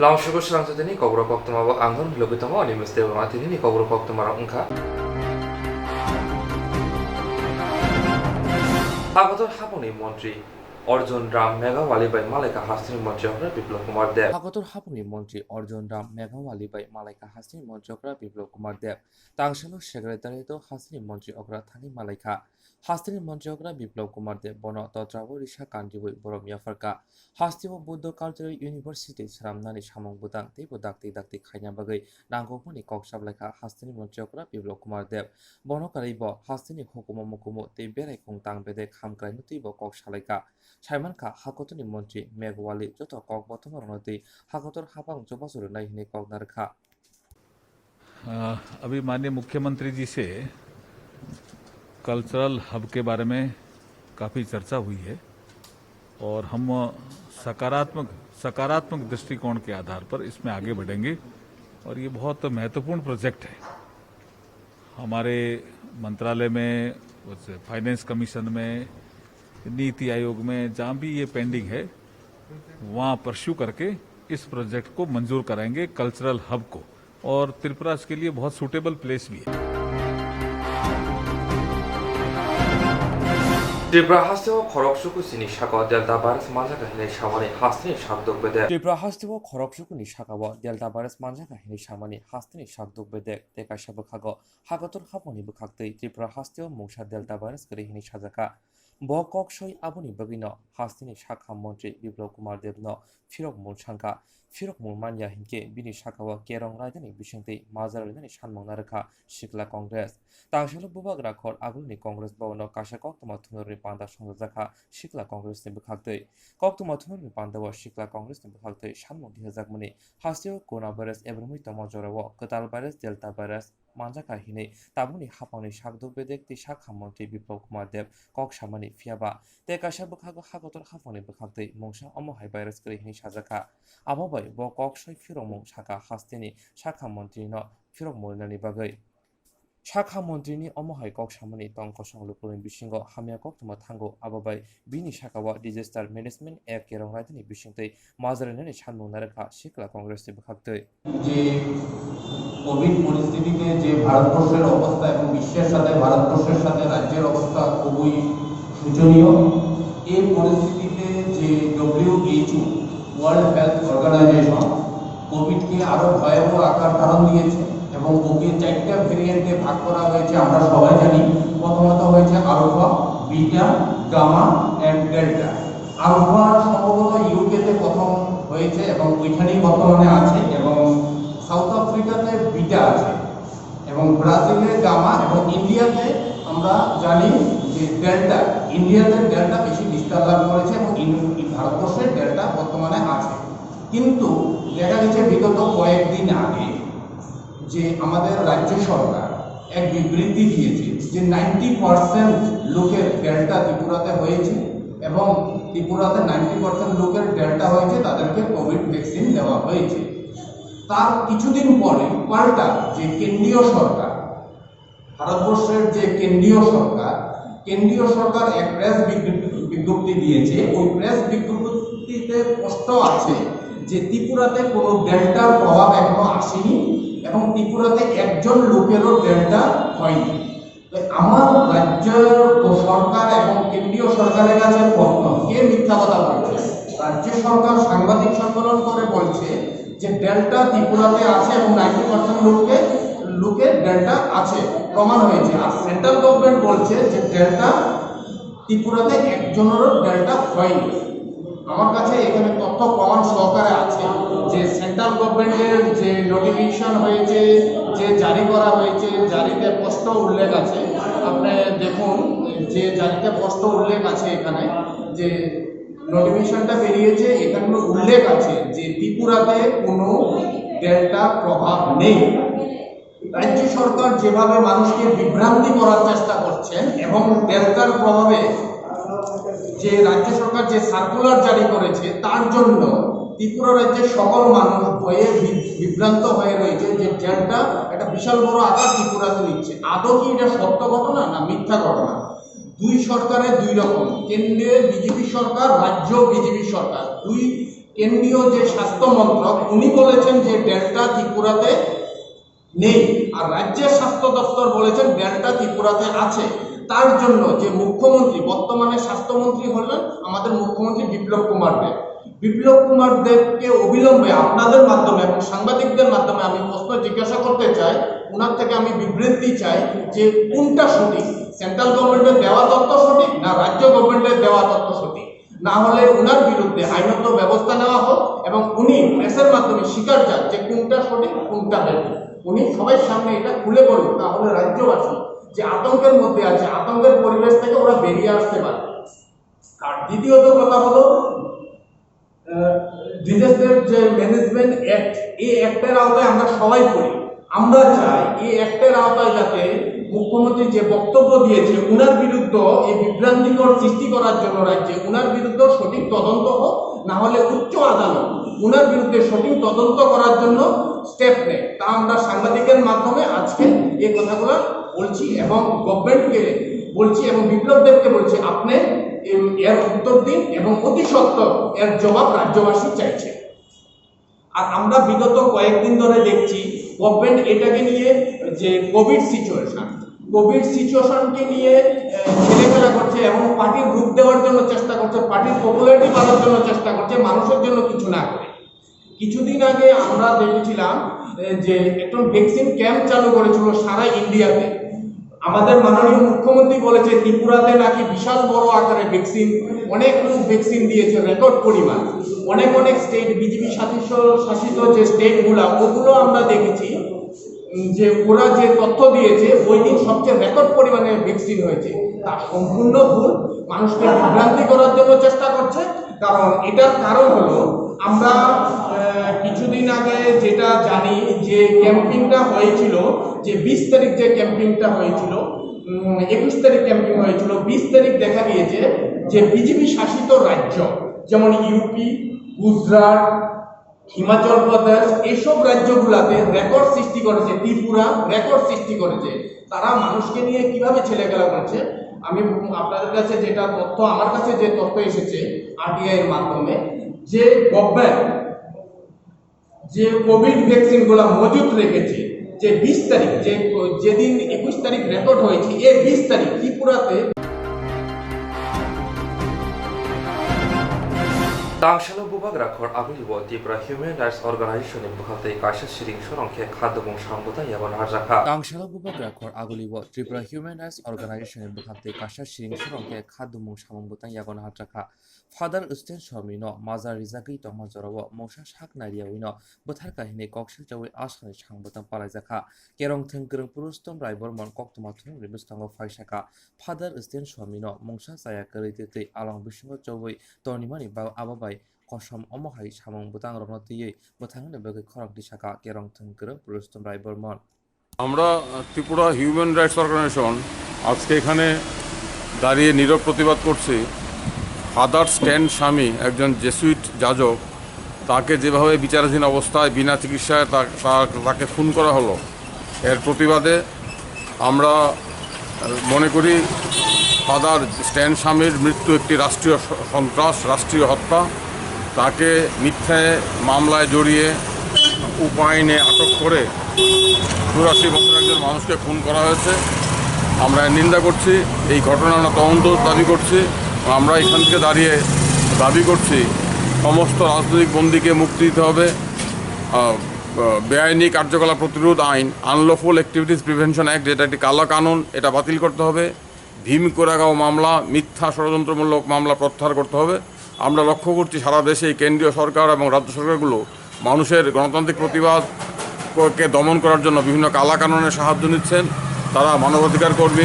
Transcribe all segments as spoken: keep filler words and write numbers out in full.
Lamsugo srangsa tini kokrok koktwma bo ang hwn logwi tongo, ani mistake rok tini ni kokrok koktwma rok wngkha. Hakotor hapungni montri Arjun Ram Meghawali bai malaikha hasteni montri okra Biplab Kumar Deb. Hakotor hapungni montri Arjun Ram Meghawali bai malaikha hasteni montri okra Biplab Kumar Deb. Tangsalo secretariat o hasteni montri okra thani malaikha. Hasteni montri okra Biplab Kumar Deb bono totrao risa kandiwi borom yapharkha. Hasteo Buddha Cultural University swnamnani samung bwtang teibo dakti dakti khaina bagwi nangkukmani kok sablaikha hasteni montri okra Biplab Kumar Deb. Bono karwibo hasteni hukumu mukumu tei berai khung tang bedek hamkraino teibo kok salaikha. Saimankha hakotorni montri Meghawali joto kok bothomorokno twi hakotor hapang chubachu rwnai hwnwi kok narwkha. अ, अभी माननीय मुख्यमंत्री जी से cultural hub के बारे में काफ़ी चर्चा हुई है और हम सकारात्मक, सकारात्मक दृष्टिकोण के आधार पर इसमें आगे बढ़ेंगे और ये बहुत महत्वपूर्ण प्रोजेक्ट है। हमारे मंत्रालय में, उस फाइनेंस कमीशन में, नीति आयोग में, जहाँ भी ये पेंडिंग है, वहाँ परस्यू करके इस प्रोजेक्ट को मंजूर कराएंगे, कल्चरल हब को। और त्रिपुरा इसके लिए बहुत सूटेबल प्लेस भी है। Tripura hasteo khorok suku sini saka Delta virus manjak hinwi samani hasteni sakduk bedek. Tripura hasteo khorok sukuni sakao Delta virus manjak hinwi samani hasteni sakduk bedek tei kaisa bwkhago hakotor hapungni bwkhaktwi Tripura hasteo mungsa Delta virus kwrwi hinwi sajakha. Bo kok soi aboni bagwino hasteni sakha montri Biplab Kumar Debno phirok mul sankha. Phirok mul manya hinkhe bini sakao kerong raidani bisingtwi majra raidani sanmung narwkha Sikla Congress. Tangsalo bubagra khor agulni Congress bhabono kaisa koktwma thunurni panda songjajakha Sikla Congressni bwkhaktwi. Koktwma thunurni pandao Sikla Congressni bwkhaktwi sanmung dihajakmani hasteo corona virus ebrumwi tongma jorao kwtal virus Delta virus manjakha hinwi tabukni hapangni sakduk bedek tei sakha montri Biplab Kumar Deb kok samani phiyaba tei kaisa bwkhago hakotor hapangni bwkhaktwi mungsa omo hai virus kwrwi hinwi sajakha. Abo bai bo kok soi phirokmung saka hasteni sakha montrino phirok murinani bagwi. Sakha montrini omo hai kok samani tong kosong lukurokni bisingo hamya koktwma thango, abo bai bini sakao Disaster Management Act kerong raidani bisingtwi majra rainani sanmung narwkha Sikla Congressni bwkhaktwi. যে কোভিড পরিস্থিতিতে যে ভারতবর্ষের অবস্থা এবং বিশ্বের সাথে ভারতবর্ষের সাথে রাজ্যের অবস্থা খুবই শোচনীয়। এই পরিস্থিতিতে যে ডব্লিউএইচও, ওয়ার্ল্ড হেলথ অর্গানাইজেশন, কোভিডকে আরও ভয়াবহ আকার ধারণ দিয়েছে এবং ওকে চারটা ভেরিয়েন্টে ভাগ করা হয়েছে, আমরা সবাই জানি। প্রথমত হয়েছে alpha, beta, gamma and delta. Alpha সম্ভবত ইউকেতে প্রথম হয়েছে এবং ওইখানেই বর্তমানে আছে, এবং সাউথ আফ্রিকাতে বিটা আছে, এবং ব্রাজিলে গামা, এবং ইন্ডিয়াতে আমরা জানি যে ডেল্টা, ইন্ডিয়াতে ডেল্টা বেশি বিস্তার লাভ করেছে এবং ইন-, ভারতবর্ষে ডেল্টা বর্তমানে আছে। কিন্তু দেখা গেছে বিগত কয়েকদিন আগে যে আমাদের রাজ্য সরকার এক বিবৃতি দিয়েছে যে নাইনটি পার্সেন্ট লোকের ডেল্টা ত্রিপুরাতে হয়েছে এবং ত্রিপুরাতে নাইনটি পার্সেন্ট লোকের ডেল্টা হয়েছে, তাদেরকে কোভিড ভ্যাকসিন দেওয়া হয়েছে। তার কিছুদিন পরে পাল্টা যে কেন্দ্রীয় সরকার, ভারতবর্ষের যে কেন্দ্রীয় সরকার, কেন্দ্রীয় সরকার এক প্রেস বিজ্ঞপ্তি, বিজ্ঞপ্তি দিয়েছে। ওই প্রেস বিজ্ঞপ্তিতে স্পষ্ট আছে যে ত্রিপুরাতে কোনো ডেল্টার প্রভাব এখনো আসেনি এবং ত্রিপুরাতে একজন লোকেরও ডেল্টা হয়নি। তো আমার রাজ্য সরকার এবং কেন্দ্রীয় সরকারের কাছে প্রশ্ন, কে মিথ্যা কথা বলছে? রাজ্য সরকার সাংবাদিক সম্মেলন করে বলছে যে ডেল্টা ত্রিপুরাতে আছে এবং নাইনটি পার্সেন্ট লোককে, লোকের ডেল্টা আছে, প্রমাণ হয়েছে। আর সেন্ট্রাল গভর্নমেন্ট বলছে যে ডেল্টা ত্রিপুরাতে একজনেরও ডেল্টা হয়নি। আমার কাছে এখানে তথ্য প্রমাণ সহকারে আছে যে সেন্ট্রাল গভর্নমেন্টের যে নোটিফিকেশন হয়েছে, যে জারি করা হয়েছে, জারিতে স্পষ্ট উল্লেখ আছে। আপনি দেখুন যে জারিতে স্পষ্ট উল্লেখ আছে এখানে, যে নোটিফিকেশনটা বেরিয়েছে, এখানে উল্লেখ আছে যে ত্রিপুরাতে কোনো ডেল্টা প্রভাব নেই। রাজ্য সরকার যেভাবে মানুষকে বিভ্রান্তি করার চেষ্টা করছেন এবং ডেল্টার প্রভাবে যে রাজ্য সরকার যে সার্কুলার জারি করেছে, তার জন্য ত্রিপুরা রাজ্যের সকল মানুষ ভয়ে বি-, বিভ্রান্ত হয়ে রয়েছে যে ডেল্টা একটা বিশাল বড় আকার ত্রিপুরাতে নিচ্ছে। আদৌ কি এটা সত্য ঘটনা না মিথ্যা ঘটনা? দুই সরকারে দুই রকম, কেন্দ্রে বিজেপি সরকার, রাজ্য বিজেপি সরকার, দুই কেন্দ্রীয় যে স্বাস্থ্য মন্ত্রক, উনি বলেছেন যে ডেল্টা ত্রিপুরাতে নেই, আর রাজ্যের স্বাস্থ্য দপ্তর বলেছেন ডেল্টা ত্রিপুরাতে আছে। তার জন্য যে মুখ্যমন্ত্রী, বর্তমানে স্বাস্থ্যমন্ত্রী হলেন আমাদের মুখ্যমন্ত্রী বিপ্লব কুমার দেব। বিপ্লব কুমার দেবকে অবিলম্বে আপনাদের মাধ্যমে এবং সাংবাদিকদের মাধ্যমে আমি প্রশ্ন জিজ্ঞাসা করতে চাই, ওনার থেকে আমি বিবৃতি চাই যে কোনটা সঠিক, সেন্ট্রাল গভর্নমেন্টের দেওয়া তথ্য সঠিক না রাজ্য গভর্নমেন্টের দেওয়া তথ্য সঠিক। না হলে ওনার বিরুদ্ধে আইনত ব্যবস্থা নেওয়া হোক এবং উনি প্রেসের মাধ্যমে স্বীকার চান যে কোনটা সঠিক, কোনটা ভুল। উনি সবাই সামনে এটা খুলে বলুন, তাহলে রাজ্যবাসী যে আতঙ্কের মধ্যে আছে, আতঙ্কের পরিবেশ থেকে ওরা বেরিয়ে আসতে পারে। আর দ্বিতীয়ত কথা হলো, ডিজাস্টার যে ম্যানেজমেন্ট অ্যাক্ট, এই অ্যাক্টের আওতায় আমরা সবাই পড়ি। আমরা চাই এই অ্যাক্টের আওতায় যাতে মুখ্যমন্ত্রী যে বক্তব্য দিয়েছে, উনার বিরুদ্ধে এই বিভ্রান্তিকর সৃষ্টি করার জন্য রাজ্যে, উনার বিরুদ্ধে সঠিক তদন্ত হোক, না হলে উচ্চ আদালত উনার বিরুদ্ধে সঠিক তদন্ত করার জন্য স্টেপ নেয়। তা আমরা সাংবাদিকের মাধ্যমে আজকে এই কথাগুলো বলছি এবং গভর্নমেন্টকে বলছি এবং বিপ্লব দেবকে বলছি, আপনি এর উত্তর দিন এবং অতি সত্বর এর জবাব রাজ্যবাসী চাইছে। আর আমরা বিগত কয়েকদিন ধরে দেখছি গভর্নমেন্ট এটাকে নিয়ে যে কোভিড সিচুয়েশন, কোভিড সিচুয়েশনকে নিয়ে আহ, ছেলেখেলা করছে এবং পার্টির রূপ দেওয়ার জন্য চেষ্টা করছে, পার্টির পপুলারিটি বাড়ার জন্য চেষ্টা করছে, মানুষের জন্য কিছু না করে। কিছুদিন আগে আমরা দেখেছিলাম আহ, যে একটা ভ্যাকসিন ক্যাম্প চালু করেছিল সারা ইন্ডিয়াতে। আমাদের মাননীয় মুখ্যমন্ত্রী বলেছে ত্রিপুরাতে নাকি বিশাল বড় আকারে ভ্যাকসিন, অনেক লোক ভ্যাকসিন দিয়েছে, রেকর্ড পরিমাণ। অনেক অনেক স্টেট, বিজেপি শাসিত শাসিত যে স্টেটগুলা, ওগুলো আমরা দেখেছি উম, যে ওরা যে তথ্য দিয়েছে, ওই দিন সবচেয়ে রেকর্ড পরিমাণে ভ্যাকসিন হয়েছে। তা সম্পূর্ণ ভুল, মানুষকে বিভ্রান্তি করার জন্য চেষ্টা করছে। কারণ এটার কারণ হলো আমরা আহ, কিছুদিন আগে যেটা জানি যে ক্যাম্পিংটা হয়েছিল, যে বিশ তারিখ যে ক্যাম্পিংটা হয়েছিল, উম, একুশ তারিখ ক্যাম্পিং হয়েছিল, বিশ তারিখ দেখা গিয়েছে যে বিজেপি শাসিত রাজ্য, যেমন ইউপি, গুজরাট, হিমাচল প্রদেশ, এসব রাজ্যগুলাতে রেকর্ড সৃষ্টি করেছে, ত্রিপুরা রেকর্ড সৃষ্টি করেছে। তারা মানুষকে নিয়ে কিভাবে ছেলেখেলা করছে, আমি আপনাদের কাছে যেটা তথ্য, আমার কাছে যে তথ্য এসেছে আরটিআই এর মাধ্যমে, যে গভর্নমেন্ট যে কোভিড ভ্যাকসিন গুলা মজুত রেখেছে, যে বিশ তারিখ, যে যেদিন একুশ তারিখ রেকর্ড হয়েছে, এই বিশ তারিখ ত্রিপুরাতে Tangshalo bubagra khor aboni bo Tripura Human Rights Organization ni bwkhak tei kaisa siring sorong khe kha dubung samung bwtang yago naharjakha. Tangshalo bubagra khor aguli bo Tripura Human Rights Organization ni bwkhak tei kaisa siring sorong khe kha dubung samung bwtang yago naharjakha. Father Sten Swami no maja rijagwi tongma jorao mungsa sak nariyawi no bwthar kahinwi kok silchawi aswkni samung bwtang palaijakha. Kerong thwng kwrwng Purustom Rai Bormon koktwma thwngmungni bwskango phaisakha. Father Sten Swami no mungsa chaya kwrwi tei twi along bisingo chobwi tonimani ba-, abo bai kosom omo hai samung bwtang rokno twiwi bwtharnani bagwi khorang tisakha Kerong thwng kwrwng Purustom Rai Bormon. আমরা Tripura human Rights Organization আজকে এখানে দাঁড়িয়ে নীরব প্রতিবাদ করছি। ফাদার স্ট্যান স্বামী একজন জেসুইট যাজক, তাকে যেভাবে বিচারাধীন অবস্থায় বিনা চিকিৎসায় তা- তা- তাকে খুন করা হলো, এর প্রতিবাদে আমরা মনে করি ফাদার স্ট্যান স্বামীর মৃত্যু একটি রাষ্ট্রীয় স- সন্ত্রাস, রাষ্ট্রীয় হত্যা। তাকে মিথ্যা মামলায় জড়িয়ে উপায় নেই আটক করে চুরাশি বছর একজন মানুষকে খুন করা হয়েছে। আমরা এর নিন্দা করছি। এই ঘটনা আমরা তদন্ত দাবি করছি। আমরা এখান থেকে দাঁড়িয়ে দাবি করছি সমস্ত রাজনৈতিক বন্দীকে মুক্তি দিতে হবে। আহ, আহ, বেআইনি কার্যকলাপ প্রতিরোধ আইন, আনলফুল অ্যাক্টিভিটিস প্রিভেনশন অ্যাক্ট, যেটা একটি কালা কানুন, এটা বাতিল করতে হবে। ভীম কোরেগাঁও মামলা, মিথ্যা ষড়যন্ত্রমূলক মামলা প্রত্যাহার করতে হবে। আমরা লক্ষ্য করছি সারা দেশে কেন্দ্রীয় সরকার এবং রাজ্য সরকারগুলো মানুষের গণতান্ত্রিক প্রতিবাদকে দমন করার জন্য বিভিন্ন কালা কানুনের সাহায্য নিচ্ছেন। তারা মানবাধিকার কর্মী,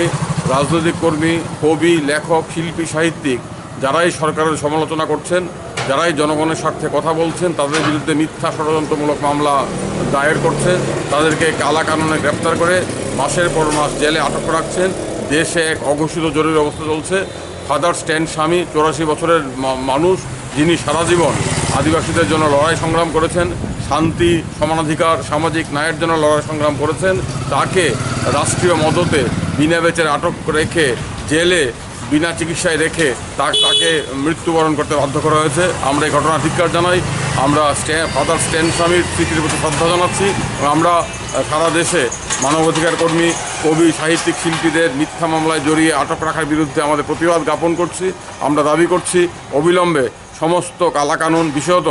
রাজনৈতিক কর্মী, কবি, লেখক, শিল্পী, সাহিত্যিক, যারাই সরকারের সমালোচনা করছেন, যারাই জনগণের স্বার্থে কথা বলছেন, তাদের বিরুদ্ধে মিথ্যা ষড়যন্ত্রমূলক মামলা দায়ের করছেন, তাদেরকে কালা কানুনে গ্রেপ্তার করে মাসের পর মাস জেলে আটক রাখছেন। দেশে এক অঘোষিত জরুরি অবস্থা চলছে। ফাদার স্ট্যান স্বামী চুরাশি বছরের মা- মানুষ, যিনি সারা জীবন আদিবাসীদের জন্য লড়াই সংগ্রাম করেছেন, শান্তি, সমানাধিকার, সামাজিক ন্যায়ের জন্য লড়াই সংগ্রাম করেছেন, তাকে রাষ্ট্রীয় মদতে বিনা বিচারে আটক রেখে জেলে বিনা চিকিৎসায় রেখে তা-, তাকে মৃত্যুবরণ করতে বাধ্য করা হয়েছে। আমরা এই ঘটনা ধিক্কার জানাই। আমরা স্ট্যা-, ফাদার স্ট্যান স্বামীর স্মৃতির প্রতি শ্রদ্ধা জানাচ্ছি এবং আমরা, আহ, সারা দেশে মানবাধিকার কর্মী, কবি, সাহিত্যিক, শিল্পীদের মিথ্যা মামলায় জড়িয়ে আটক রাখার বিরুদ্ধে আমাদের প্রতিবাদ জ্ঞাপন করছি। আমরা দাবি করছি অবিলম্বে সমস্ত কালাকানুন, বিশেষত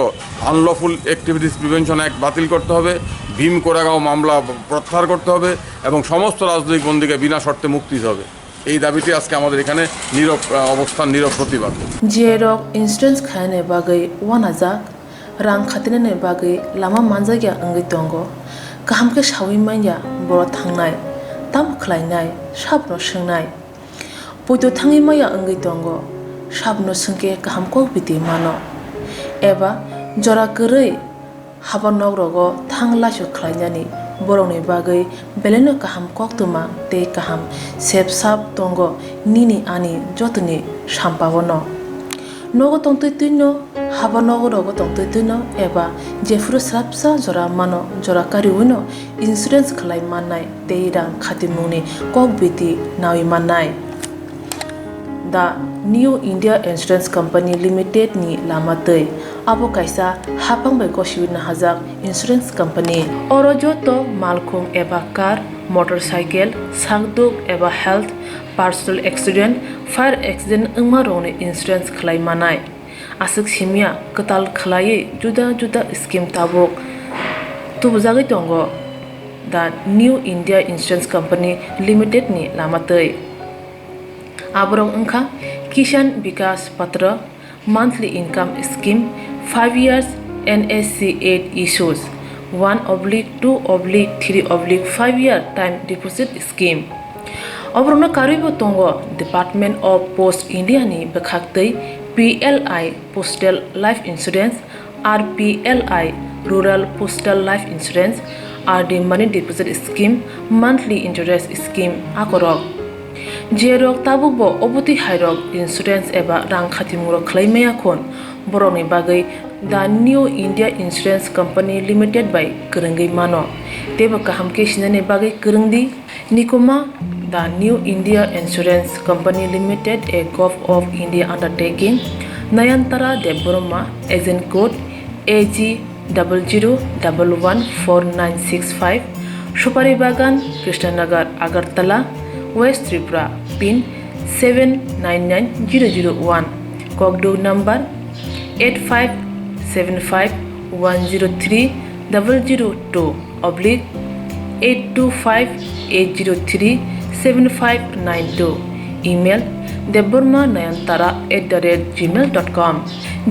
আনলফুল অ্যাক্টিভিটিস প্রিভেনশন অ্যাক্ট বাতিল করতে হবে, ভীম কোরেগাঁও মামলা প্রত্যাহার করতে হবে এবং সমস্ত রাজনৈতিক বন্দীকে বিনা শর্তে মুক্তি দিতে হবে। এই দাবিতে আজকে আমাদের এখানে নীরব, আহ, অবস্থান, নীরব প্রতিবাদ। J rok insurance khainani bagwi uanajak, rang khatinani bagwi lama manjakya wngwi tongo. Kaham khe saui manya borok thangnai, tamo khlainai, sabno swngnai. Poito thangwi maya wngwi tongo, sabno swngkhe kaham kok biti mano. Eba jora kwrwi haba nok rogo thang laisu khlainani borokni bagwi belaino kaham koktwma tei kaham sep sap tongo nini ani jotoni sampao no. Nogo tongtwi twino, haba nogo rogo tongtwi twino eba jephuru swrapsa jora mano, jora kariwino insurance khlai mannai tei rang khatimungni kok biti nawi mannai. The New India Insurance Company Limited ni lama twi abo kaisa haphang bai gosiwi nahajak insurance company. Oro joto malkhung eba car, motorcycle, sakduk eba health, personal accident, fire accident wngma rokni insurance khlai manai. Aswk simya kwtal khlaiwi juda juda scheme tabuk tubujagwi tongo The New India Insurance Company Limited ni lama twi. Aborok wngkha Kisan Vikas Patra, monthly income scheme, five years N S C eight issues, one oblique two oblique three oblique five year time deposit scheme. Oborokno karwibo tongo Department of Post India ni bwkhaktwi P L I Postal Life Insurance, R P L I Rural Postal Life Insurance, R D Money Deposit Scheme, Monthly Interest Scheme akorok. Jerok tabukbo obotwi hairok insurance eba rang khatimungrok khlai maya khun, borokni bagwi The New India Insurance Company Limited bai kwrwngwi mano. Teibo kaham khe sinani bagwi kwrwng di. Nikuma, The New India Insurance Company Limited, a Govt of India undertaking, Nayantara Debbarma, agent code A G double zero double one four nine six five, Supari Bagan, Krishnanagar, Agartala, West Tripura, pin seven nine nine zero zero one, kokduk number eight five seven five one zero three double zero two oblique eight two five eight zero three seven five nine two, email debbarma nayantara at the rate gmail dot com.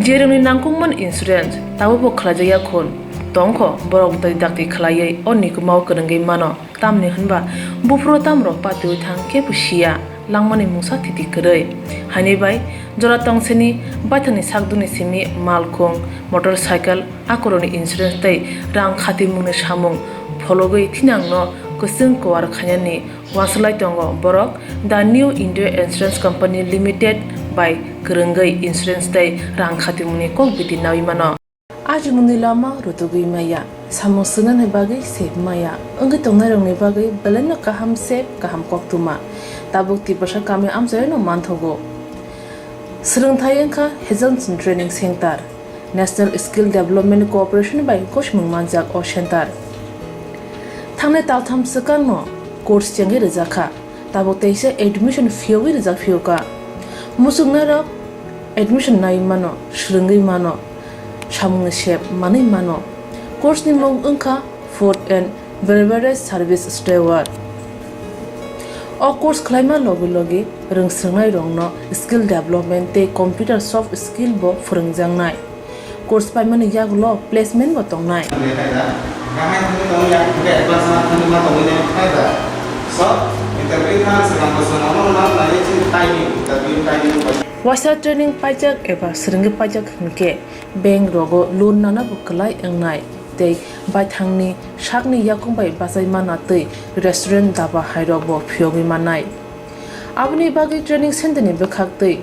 Jerokni nangkukmani insurance tabukbo khlaijakya khun tongkho, borok dai dakti khlaiwi o nikumao kwrwngwi mano. Tamni hwnba buphuru tamrok patiwi thang kebo siya, langmani mungsa thiti kwrwi. Haini bai jora tongseni baithangni sakdukni simi malkhung, motorcycle, akorokni insurance tei rang khatimungni samung phologwi thinangno kwchwng kuar khainani uansuk lai tongo borok. The New India Insurance Company Limited bai kwrwngwi insurance tei rang khatimungni kok biti nawi mano. Ajimungni lama rutugwi maya, samung swngnani bagwi sep maya wngwi tongnairokni bagwi belaino kaham sep, kaham koktwma tabuk Tiprasa kami amchaino manthogo. Swrwngthai wngkha Hazelson Training Center, National Skill Development Corporation bai gosimung manjak o center. Thangnai taltham swkangno course chengwi rwjakha. Tabuk teisa admission phiyogwi rijak phiyokha. Muchungnairok admission nai mano, swrwngwi mano, samungni sep manwi mano. Course ni mung wngkha Food and Beverage Service Steward. O course khlaima logi logi rwngswrwngnairokno skill development tei computer soft skill bo phwrwngjaknai. Course paimani yagulo placement bo tongnai. Waisa training paijak eba swrwngwi paijak hinkhe bank rogo loan nana bo kwlai wngnai tei baithangni sakni yakung bai bachai mana tei restaurant, daba hairok bo phiyogwi mannai. Aboni bagwi training center ni bwkhak twi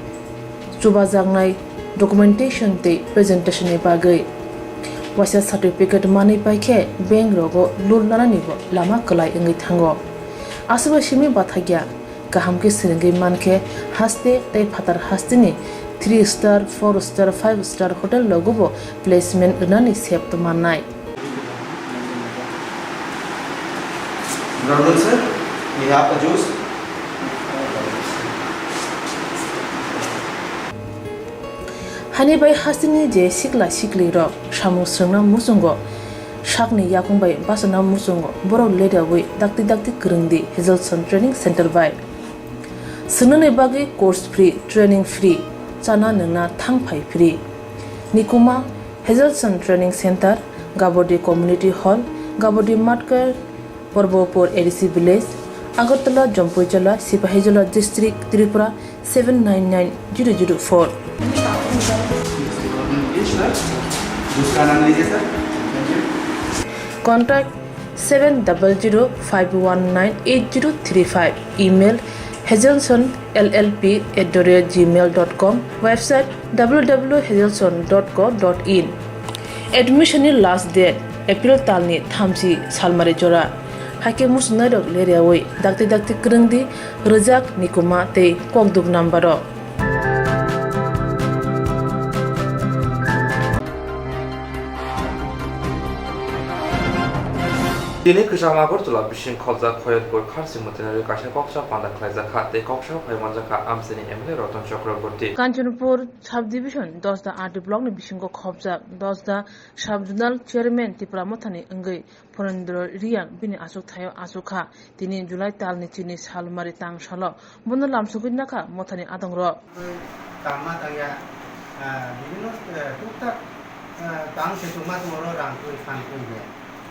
chubajaknai documentation tei presentation ni bagwi waisa certificate manwi paikhe bank rogo loan nanani bo lama kwlai wngwi thango. Aswkbai simi bathakya Kaham khe swrwngwi mankhe haste tei phatar hasteni three star, four star, five star hotel rogobo placement rwnani sep tongmannai. Good afternoon, sir. We have a juice. Hani bai hasteni je sikla siklirok samung swrwngna muchungo, sakni yakung bai bachana muchungo, borok leriawi dakti dakti kwrwngdi Hazelson Training Center bai. Swngnani bagwi course free, training free, chana nwngna thang phai free. Nikuma, Hazelson Training Center, Gabodi Community Hall, Gabodi Matkar, Porbopur A D C Village, Agartala, Jampuijala, Sipahijola District, Tripura seven nine nine zero zero four. Contact seven double zero five one nine eight zero three five. Email, hazelson L L P at the rate gmail dot com. Website, W W W hazelson dot co dot in. Admission ni last date April talni thamchi salmari jora. Haikhe muchungnairok leriawi dakti dakti kwrwngdi, rwjak, nikuma tei kokduk number o. Tini kwcham Agartala bising khobjak Khoyatpur Kharsi Mwtairogwi kaisa koksa panda khlaijak kha tei koksa phai manjak kha amchaini M L A Ratan Chakraborty. Kanchanpur Sub-Division Dosda R D Block ni bisingo khobjak Dosda Sub-Zonal Chairman Tipra Mothani wngwi Phunendra Reang bini achukthai-o achuk kha. Tini July talni chini salmari tang salo bono lamsogwi nakha Mothani adongrok. Tangma tangya, ah, bibhinno, eh, tuktak, ah, tang se chukma tongoro rang twi phan twi ya.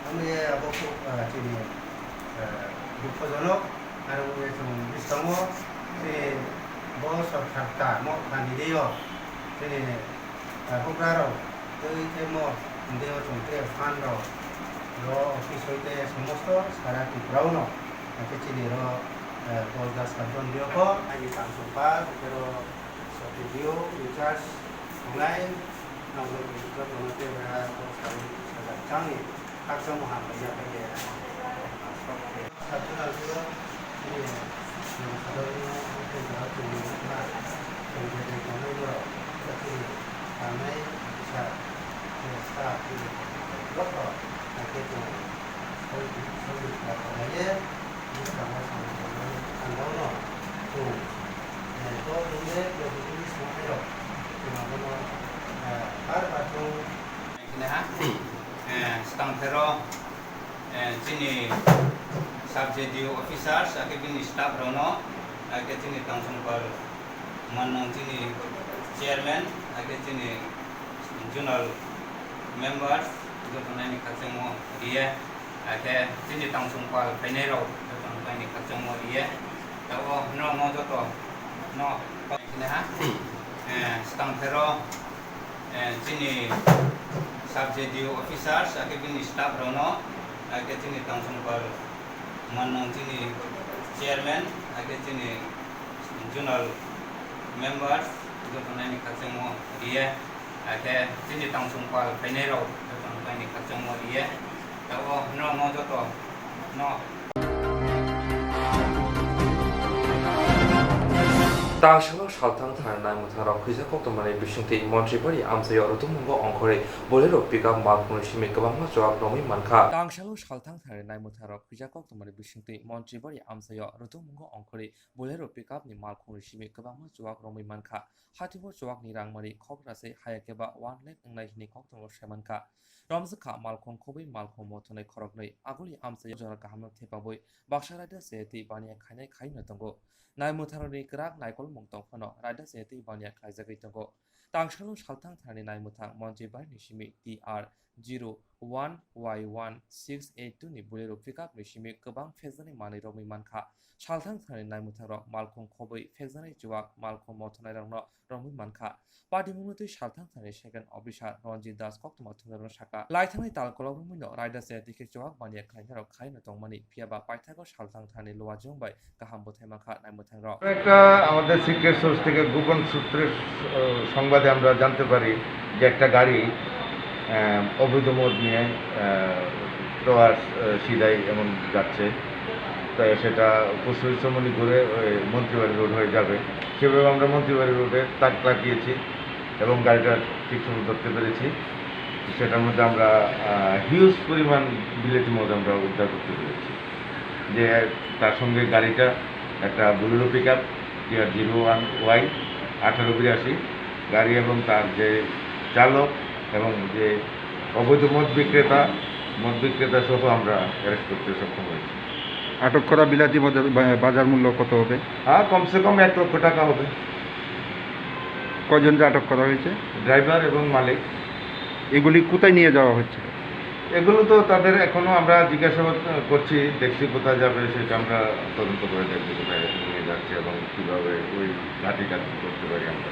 Amo ye abo khub, ah, chini, eh, dukhojonok, aro ye chwng bwskango chini bo sorkar ta mo thani rio chini, eh, bukrarok twi khe mo hwndeo chwng tei phan rok ro office hoite somosto sara Tripura o no, hwnkhe chini ro, eh, Dosda Sub-Zone rio kho ani tang chukma, hwnkhe ro Sub-D D O in charge wngnai, nokjagwi jotono tei bai kok salni sajak changni khakchangma hambai ya bai ya. Sub-Zone alsiro, eh, nokjagwino tei bai chwngno wngkha, chwng je tei tongnai borok, chini tangnai officer, eh, staff, tei joto, hakhe chwng soi, soi, soi, soi, soi, soi, Tini ha, eh, swtang phero, eh, chini sub-D D O officers, ake bini staff rokno, ake chini Tangsongpal Mannang chini chairman, ake chini zonal members, joto naini khakchangmo riye. Hakhe chini Tangsongpal phainai rok joto no bai ni khakchangmo riye. Tabo norok no joto no phaikhe ha. Eh, swtang phero, eh, chini sub-D D O officers, hakhe bini staff rok no, hakhe chini Tangsongpal Mannang chini chairman, hakhe chini zonal members, joto naini khakchangmo riye. Hakhe chini Tangsongpal phainai rok joto no bai ni khakchangmo riye. Tabo norok no joto no. Tangsalo salthang thani naimwthang rok khwija koktwmani bisingtwi Montri bari amchaio rwtwkmungo ongkhorwi Bolero pickup malkhungni simi kwbangma chuak romwi mankha. Tangsalo salthang thani naimwthang rok khwija koktwmani bisingtwi Montri bari amchaio rwtwkmungo ongkhorwi Bolero pickup ni malkhungni simi kwbangma chuak romwi mankha. Hatibo chuakni rangmari khok rasai haya khe ba one lakh wngnai hwnwi koktwmao sai mankha. Romjak kha malkhung khobwi malkhung mothonai khoroknwi. Aguli amchaio jora kahamno thepabwi baksa raida se tei baniya khainai khaino tongo. Naimwthangrokni kwrak naikolmung tong phano raida se tei baniya khlaijagwi tongo. Tangsalo salthang thani naimwthang Montri bari ni simi T R zero one Y one six eight two ni Bolero pickup ni simi kwbang phekjaknai manwi romwi mankha. Salthang thani naimwthang rok malkhung khobwi phekjaknai chuak malkhung mothonai rokno romwi mankha. Patimungno twi salthang thani second officer Ranjit Das koktwma thumnairokno sakha. Laithangnai tal kolok romwino raida se tei khe chuak baniya khlainai rok khaino tongmani, phiya ba paithago salthang thani luajwng bai kaham bwthai mankha naimwthang rok. একটা আমাদের secret source থেকে গোপন সূত্রের, আহ, সংবাদে আমরা জানতে পারি যে একটা গাড়ি, আহ, অবৈধ মদ নিয়ে, আহ, টুয়ার্ডস, আহ, সিদাই এমন যাচ্ছে। সেটা প্রস্তুতি সম্বন্ধে ঘুরে ওই মন্ত্রীবাড়ি রোড হয়ে যাবে। সেভাবে আমরা মন্ত্রীবাড়ি রোডে তাক লাগিয়েছি এবং গাড়িটা ঠিক সময় ধরতে পেরেছি। সেটার মধ্যে আমরা হিউজ পরিমাণ বিলেতি মদ আমরা উদ্ধার করতে পেরেছি। যে তার সঙ্গে গাড়িটা একটা Bolero pick up TR zero one Y আঠারো বিরাশি গাড়ি এবং তার যে চালক এবং যে অবৈধ মদ বিক্রেতা, মদ বিক্রেতা সহ আমরা অ্যারেস্ট করতে সক্ষম হয়েছি। আটক করা বিলাতি বাজার, বা-, বাজার মূল্য কত হবে? হ্যাঁ, কমসে কম এক লক্ষ টাকা হবে। কয়জনকে আটক করা হয়েছে? ড্রাইভার এবং মালিক। এগুলি কোথায় নিয়ে যাওয়া হচ্ছে? এগুলো তো তাদের এখনো আমরা জিজ্ঞাসাবাদ করছি, দেখছি কোথায় যাবে, সেটা আমরা তদন্ত করে দেখবো কোথায় নিয়ে যাচ্ছে এবং কিভাবে ওই ঘাঁটিটা করতে পারি আমরা।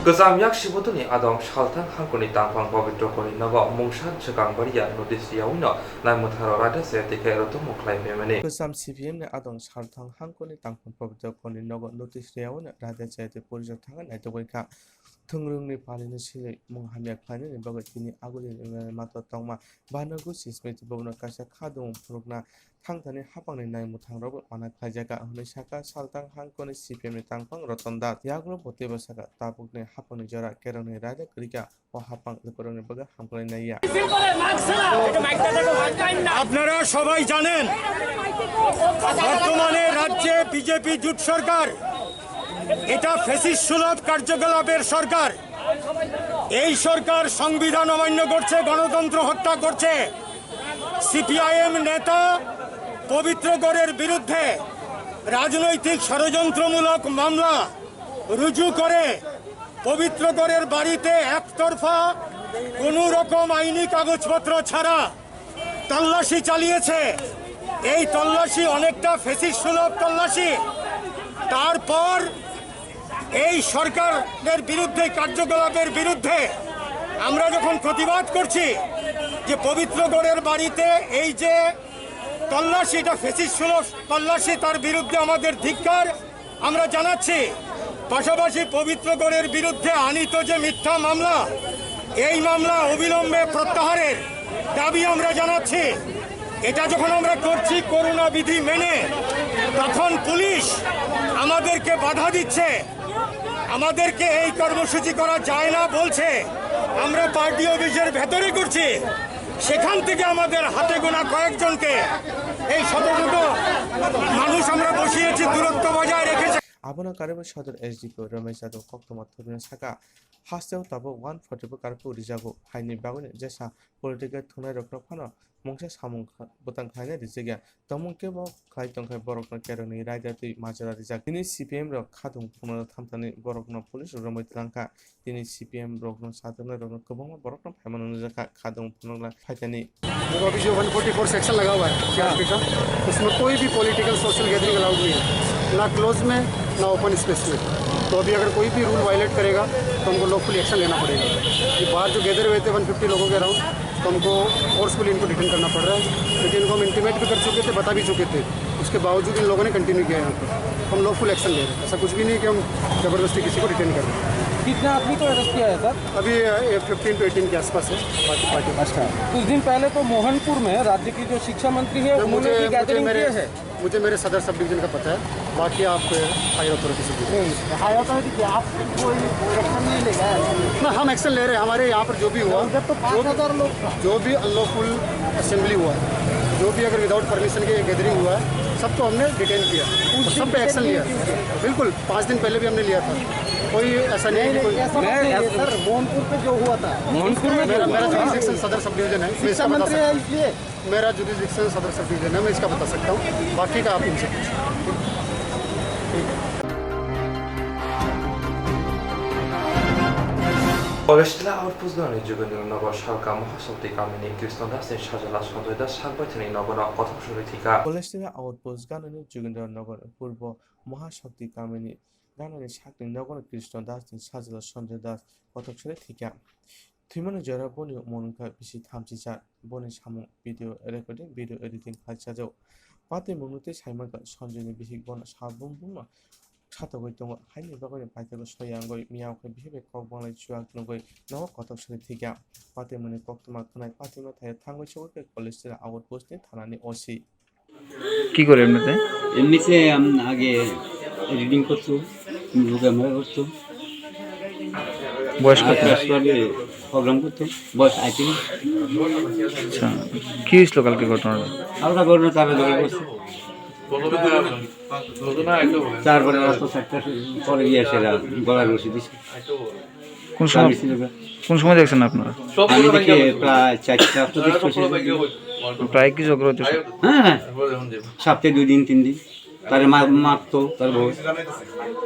Kwcham yak sibotoni adong salthang hangkoni tangphang pabitro koni nogo mungsa swkang bariya notice riyawino naimwtharo raida chaya tikhe rotomo khlai phaimani. Kwcham C P M ni adong salthang hangkoni tangphang pabitro koni nogo notice riyawino raida chaya twi porijak thangna naitugwi kha. Thwngrwngni palino silwi mung hamya khlainani bagwi tini aguli mato tongma Bhanu Guchi Smriti Bhavan o kaisa khadung phunukna thangthani haphangni naimwthangrokbo mana khlaijakha hwnwi sakha salthang hangkoni C P M ni tangphang Ratan Das. Yagulo bo teibo sakha, tabukni haphangni jora kerongni raida kwrwikha, o haphang lukurokni bagwi hamkrai naiya. আপনারা সবাই জানেন, বর্তমানে রাজ্যে বিজেপি জোট সরকার, এটা ফ্যাসিস্ট সুলভ কার্যকলাপের সরকার। এই সরকার সংবিধান অমান্য করছে, গণতন্ত্র হত্যা করছে। সিপিআইএম নেতা পবিত্র গড়ের বিরুদ্ধে রাজনৈতিক ষড়যন্ত্রমূলক মামলা রুজু করে পবিত্র গড়ের বাড়িতে একতরফা কোনো রকম আইনি কাগজপত্র ছাড়া তল্লাশি চালিয়েছে। এই তল্লাশি অনেকটা ফ্যাসিস্ট সুলভ তল্লাশি। তারপর এই সরকারের বিরুদ্ধে, কার্যকলাপের বিরুদ্ধে আমরা যখন প্রতিবাদ করছি যে পবিত্রগড়ের বাড়িতে এই যে তল্লাশি, এটা ফ্যাসিস্ট সুলভ তল্লাশি, তার বিরুদ্ধে আমাদের ধিক্কার আমরা জানাচ্ছি। পাশাপাশি পবিত্রগড়ের বিরুদ্ধে আনিত যে মিথ্যা মামলা, এই মামলা অবিলম্বে প্রত্যাহারের দাবি আমরা জানাচ্ছি। এটা যখন আমরা করছি করুণা বিধি মেনে, তখন পুলিশ আমাদেরকে বাধা দিচ্ছে, আমাদেরকে এই কর্মসূচি করা যায় না বলছে। আমরা পার্টি অফিসের ভেতরে করছি, সেখান থেকে আমাদের হাতে গোনা কয়েকজনকে, এই শত শত মানুষ আমরা বসিয়েছি, দূরত্ব বজায় রেখেছি। Abono karwi sodor S D P O Ramesh Yadav koktwma thubwino sakha, hasteo tabuk one forty-four karwi rijago, haini bagwino jesa political thwngnairokno phano mungsa samung kha-, bwtang khlaina rijak ya. Tongmung khe bo khlai tongkha borokno kerongni raida twi majra rijak. Tini C P M rok khadung phunukna thamthani borokno police rok romwi twlang kha. Tini C P M rokno sadoknai rokno kwbangma borokno phaimano nukjakha khadung phunukna phaitani. देखो, अभी जो one forty four section लगा हुआ है सीआरपी का, उसमें कोई भी पॉलिटिकल सोशल गैदरिंग अलाउड नहीं है, ना क्लोज में, ना ओपन स्पेस में। तो अभी अगर कोई भी रूल वायलेट करेगा, तो हमको लॉफुली एक्शन लेना पड़ेगा। ये बाहर जो गैदर हुए थे वन फिफ्टी लोगों के अराउंड, तो हमको फोर्सफुली इनको डिटेन करना पड़ रहा है, क्योंकि इनको हम इंटीमेट भी कर चुके थे, बता भी चुके थे। उसके बावजूद इन लोगों ने कंटिन्यू किया यहाँ पर। हम लॉफुल एक्शन ले रहे हैं, ऐसा कुछ भी नहीं कि हम ज़बरदस्ती किसी को डिटेन कर रहे हैं। कितने आदमी को अरेस्ट किया है सर? अभी ये फिफ्टीन टू एटीन के आसपास है, बाकी पार्टी। अच्छा, कुछ दिन पहले तो मोहनपुर में राज्य की जो शिक्षा मंत्री है, जब उन्होंने मुझे, भी मुझे गैदरिंग मेरे, किए है। मुझे मेरे सदर सब डिवीजन का पता है, बाकी आप हायर अथॉरिटी से पूछो। नहीं, हायर अथॉरिटी क्या, आप कोई एक्शन नहीं लेगा? ना, हम एक्शन ले रहे हैं। हमारे यहाँ पर जो भी हुआ, उधर तो जो भी, पाँच हज़ार लोग था। जो भी अनलॉफुल असेंबली हुआ है, जो भी अगर विदाउट परमिशन के गैदरिंग हुआ है, सबको हमने डिटेन किया और उस सब दिन पे एक्शन डिटेन लिया। किए थे। बिल्कुल, पाँच दिन पहले भी हमने लिया था, कोई ऐसा नहीं है कि कोई ऐसा बात नहीं है सर, मोहनपुर पे जो हुआ था। मोहनपुर में मेरा, जो मेरा हुआ था। जुरिस्डिक्शन सदर सब डिवीजन है, मैं इसका शिक्षा बता मंत्री सकता है हूँ। इसलिए। मेरा जुरिस्डिक्शन सदर सब डिवीजन है, मैं इसका बता सकता हूँ, बाकी का आप इनसे पूछो। Koleshtila outpost gani Jogendra Nagar Salka Mahashakti kamini Krishna Das ni sajla Sanjoy Das sakbaithani nogono kothok suri thika. Koleshtila outpost gani Jogendra Nagar Purbo Mahashakti kamini ganani sakni nogono Krishna Das ni sajla Sanjoy Das kothok suri thika. Thwimani jora boni umor wngkha bisi thamchi cha. Boni samung video recording, video editing khlai sajao. Patwi mungno tei saimankha Sanjoy ni bihik bono sabung bungno khatogwi tongo. Haini bagwi paithago soya wngwi miyao khe bihai bai kok banglai chuak nugwi nogo kotor sari thwikha. Patimani koktwma khwnai patima thai thangwi sogwi khe Kolesera outpost ni thanani O C. কি করে এমনিতে? এমনিতে আম-, আগে রিডিং করতো, লেখাপড়া করতো। বয়স আর কত? ক্লাসে প্রোগ্রাম করতো, বয়স আইটিন। আচ্ছা, কি হয়েছিল কালকে ঘটনাটা? কালকে ঘটনা তারা ধরে করছে। তারপরে রাস্তা সাতটার পরে গিয়ে সেটা গলায় রশি দিছে। কোন সময়, কোন সময় দেখছেন আপনারা? আমি দেখি প্রায় চারটা চল্লিশ পঁচিশ। প্রায় কি ঝগড়া হতো, স্যার? হ্যাঁ, হ্যাঁ। সপ্তাহে দুই দিন, তিন দিন। তারে মা-, মারতো, তার বউ।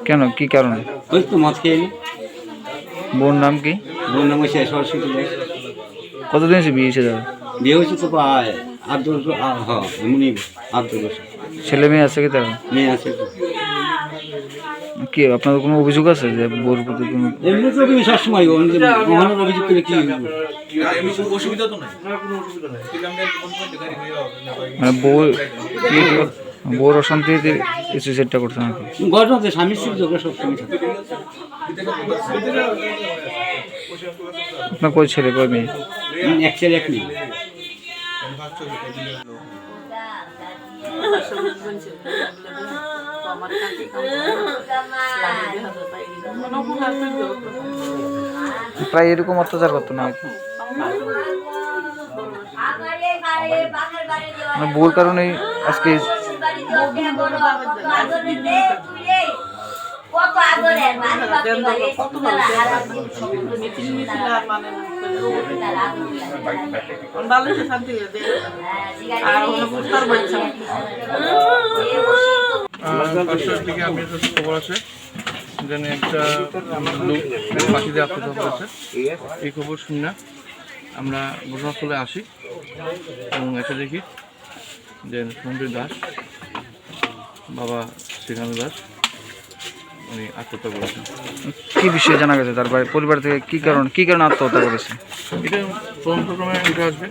কেন, কি কারণে? ওই তো মদ খেয়ে নি। বউর নাম কি? বউর নাম হচ্ছে সরস্বতী দাস। কতদিন হয়েছে বিয়ে হয়েছে তার? বিয়ে হয়েছে তো প্রায় আট দশ বছর, আ, হ্যাঁ, এমনই আট দশ বছর। ছেলে মেয়ে আছে কি তার? মেয়ে আছে তো। কি আপনাদের কোনো অভিযোগ আছে যে বউর প্রতি কোনো? এমনি তো অভিযোগ সবসময়, ওখানে অভিযোগ করে কি হইব? অসুবিধা তো নাই। মানে বউ, কি, বউর অশান্তিতে এই সুইসাইডটা করছে নাকি? ঘটনা তো স্বামী স্ত্রীর ঝগড়া সবসময় থাকে। আপনার কয় ছেলে, কয় মেয়ে? হুম, এক ছেলে, এক মেয়ে। প্রায় এরকম অত্যাচার করতো না হয়তো। মানে বউর কারণেই আজকে। আহ, পাঁচটার দিকে আমি একটা খবর আছে, যেন একটা লোক পাখিতে আত্মহত্যা করেছে। এই খবর শুনে আমরা ঘটনাস্থলে আসি এবং এসে দেখি যে সঞ্জয় দাস, বাবা শ্রীকান্ত দাস, উনি আত্মহত্যা করেছেন। কি বিষয়ে জানা গেছে তার বাড়ি, পরিবার থেকে কি কারণ, কি কারণে আত্মহত্যা করেছে? এটা তদন্ত ক্রমে উঠে আসবে,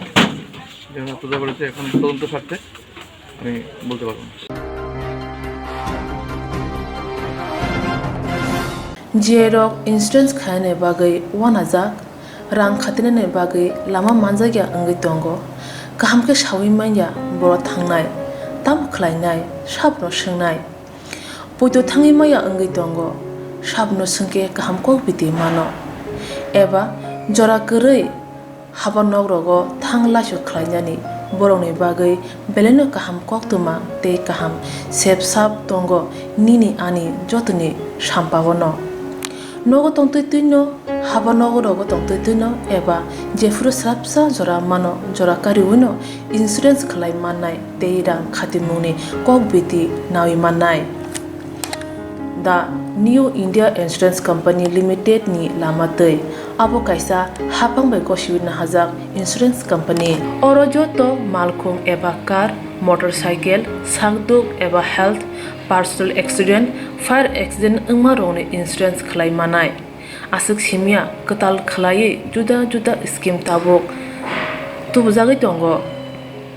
যে আত্মহত্যা করেছে, এখন তদন্ত স্বার্থে আমি বলতে পারবো না। J rok insurance khainani bagwi uanajak, rang khatinani bagwi lama manjakya wngwi tongo. Kaham khe saui manya borok thangnai, tamo khlainai, sabno swngnai. Poito thangwi manya wngwi tongo, sabno swngkhe kaham kok biti mano. Eba jora kwrwi haba nok rogo thang laisok khlainani borokni bagwi belaino kaham koktwma tei kaham sep sap tongo nini ani jotoni sampao no. Nogo tongtwi twino, haba nogo rogo tongtwi twino eba jephuru swrapsa jora mano jora kariwino insurance khlai mannai tei rang khatimungni kok biti naui mannai. The New India Insurance Company Limited ni lama twi. Abo kaisa haphang bai gosiwi nahajak insurance company. Oro joto malkhung eba car, motorcycle, sakduk eba health, personal accident, fire accident wngma rokni insurance khlai manai. Aswk simya kwtal khlaiwi juda juda scheme tabuk tubujagwi tongo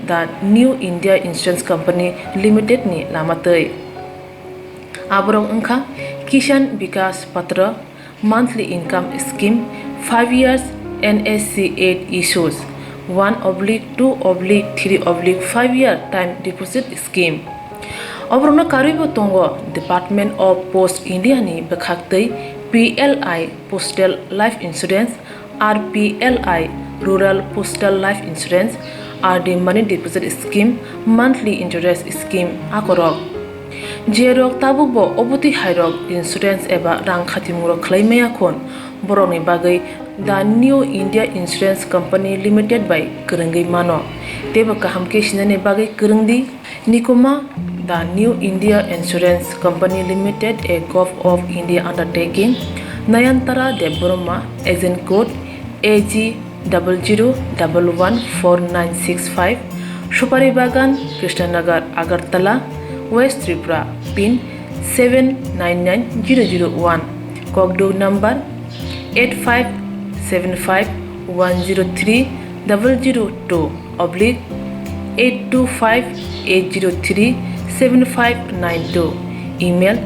the New India Insurance Company Limited ni lama twi. Aborok wngkha Kisan Vikas Patra, monthly income scheme, five years N S C eight issues, one oblique two oblique three oblique five year time deposit scheme. Oborokno karwibo tongo Department of Post India ni bwkhaktwi P L I Postal Life Insurance, R P L I Rural Postal Life Insurance, R D Money Deposit Scheme, Monthly Interest Scheme akorok. Jerok tabukbo obotwi hairok insurance eba rang khatimung rok khlai maya khun, borokni bagwi The New India Insurance Company Limited bai kwrwngwi mano. Teibo kaham khe sinani bagwi kwrwng di. Nikuma, The New India Insurance Company Limited, a Govt of India undertaking, Nayantara Debbarma, agent code A G double zero double one four nine six five, Supari Bagan, Krishnanagar, Agartala, West Tripura, pin seven nine nine zero zero one, Kokduk number eight five seven five one zero three double zero two oblique eight two five eight zero three seven five nine two. Email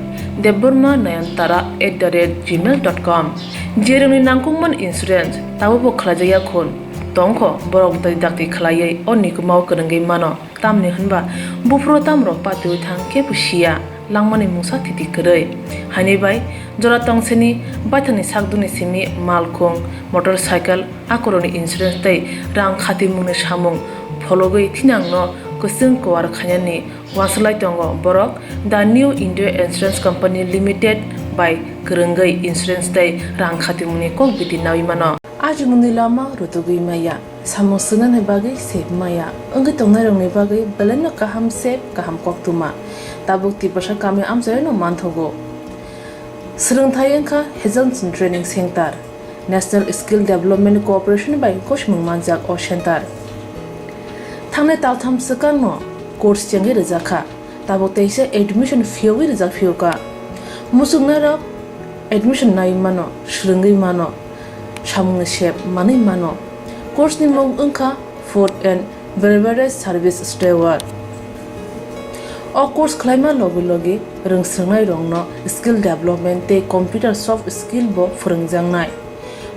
Debbarma Nayantara at the rate gmail dot com. Jerwngni nangkukmani insurance tabukbo khlaijakya khun tongkho, borok dakti dakti khlaiwi o nikumao kwrwngwi mano. Tamni hwnba buphuru tamrok patiwi thang kebo siya, langmani mungsa thiti kwrwi. Haini bai jora tongseni baithangni sakdukni simi malkhung, motorcycle, akorokni insurance tei rang khatimungni samung phologwi thinangno kwchwng kuar khainani uansuk lai tongo borok. The New India Insurance Company Limited bai kwrwngwi insurance tei rang khatimungni kok biti naui mano. Ajimungni lama rutugwi maya, samung swngnani bagwi sep maya, wngwi tongnairokni bagwi belaino kaham sep, kaham koktwma. Tabuk Tiprasa kami amchaino manthogo. Swrwngthai wngkha Hazelson Training Center, National Skill Development Corporation bai gosimung manjak o center. Thangnai taltham swkangno course chengwi rwjakha, tabuk teisa admission phiyogwi rwjak phiyokha. Muchungnairok admission naiwi mano, swrwngwi mano, samungni sep manwi mano. Course ni mung wngkha Food and Beverage Service Steward. O course khlaima logi logi rwngswrwngnairokno skill development tei computer soft skill bo phwrwngjaknai.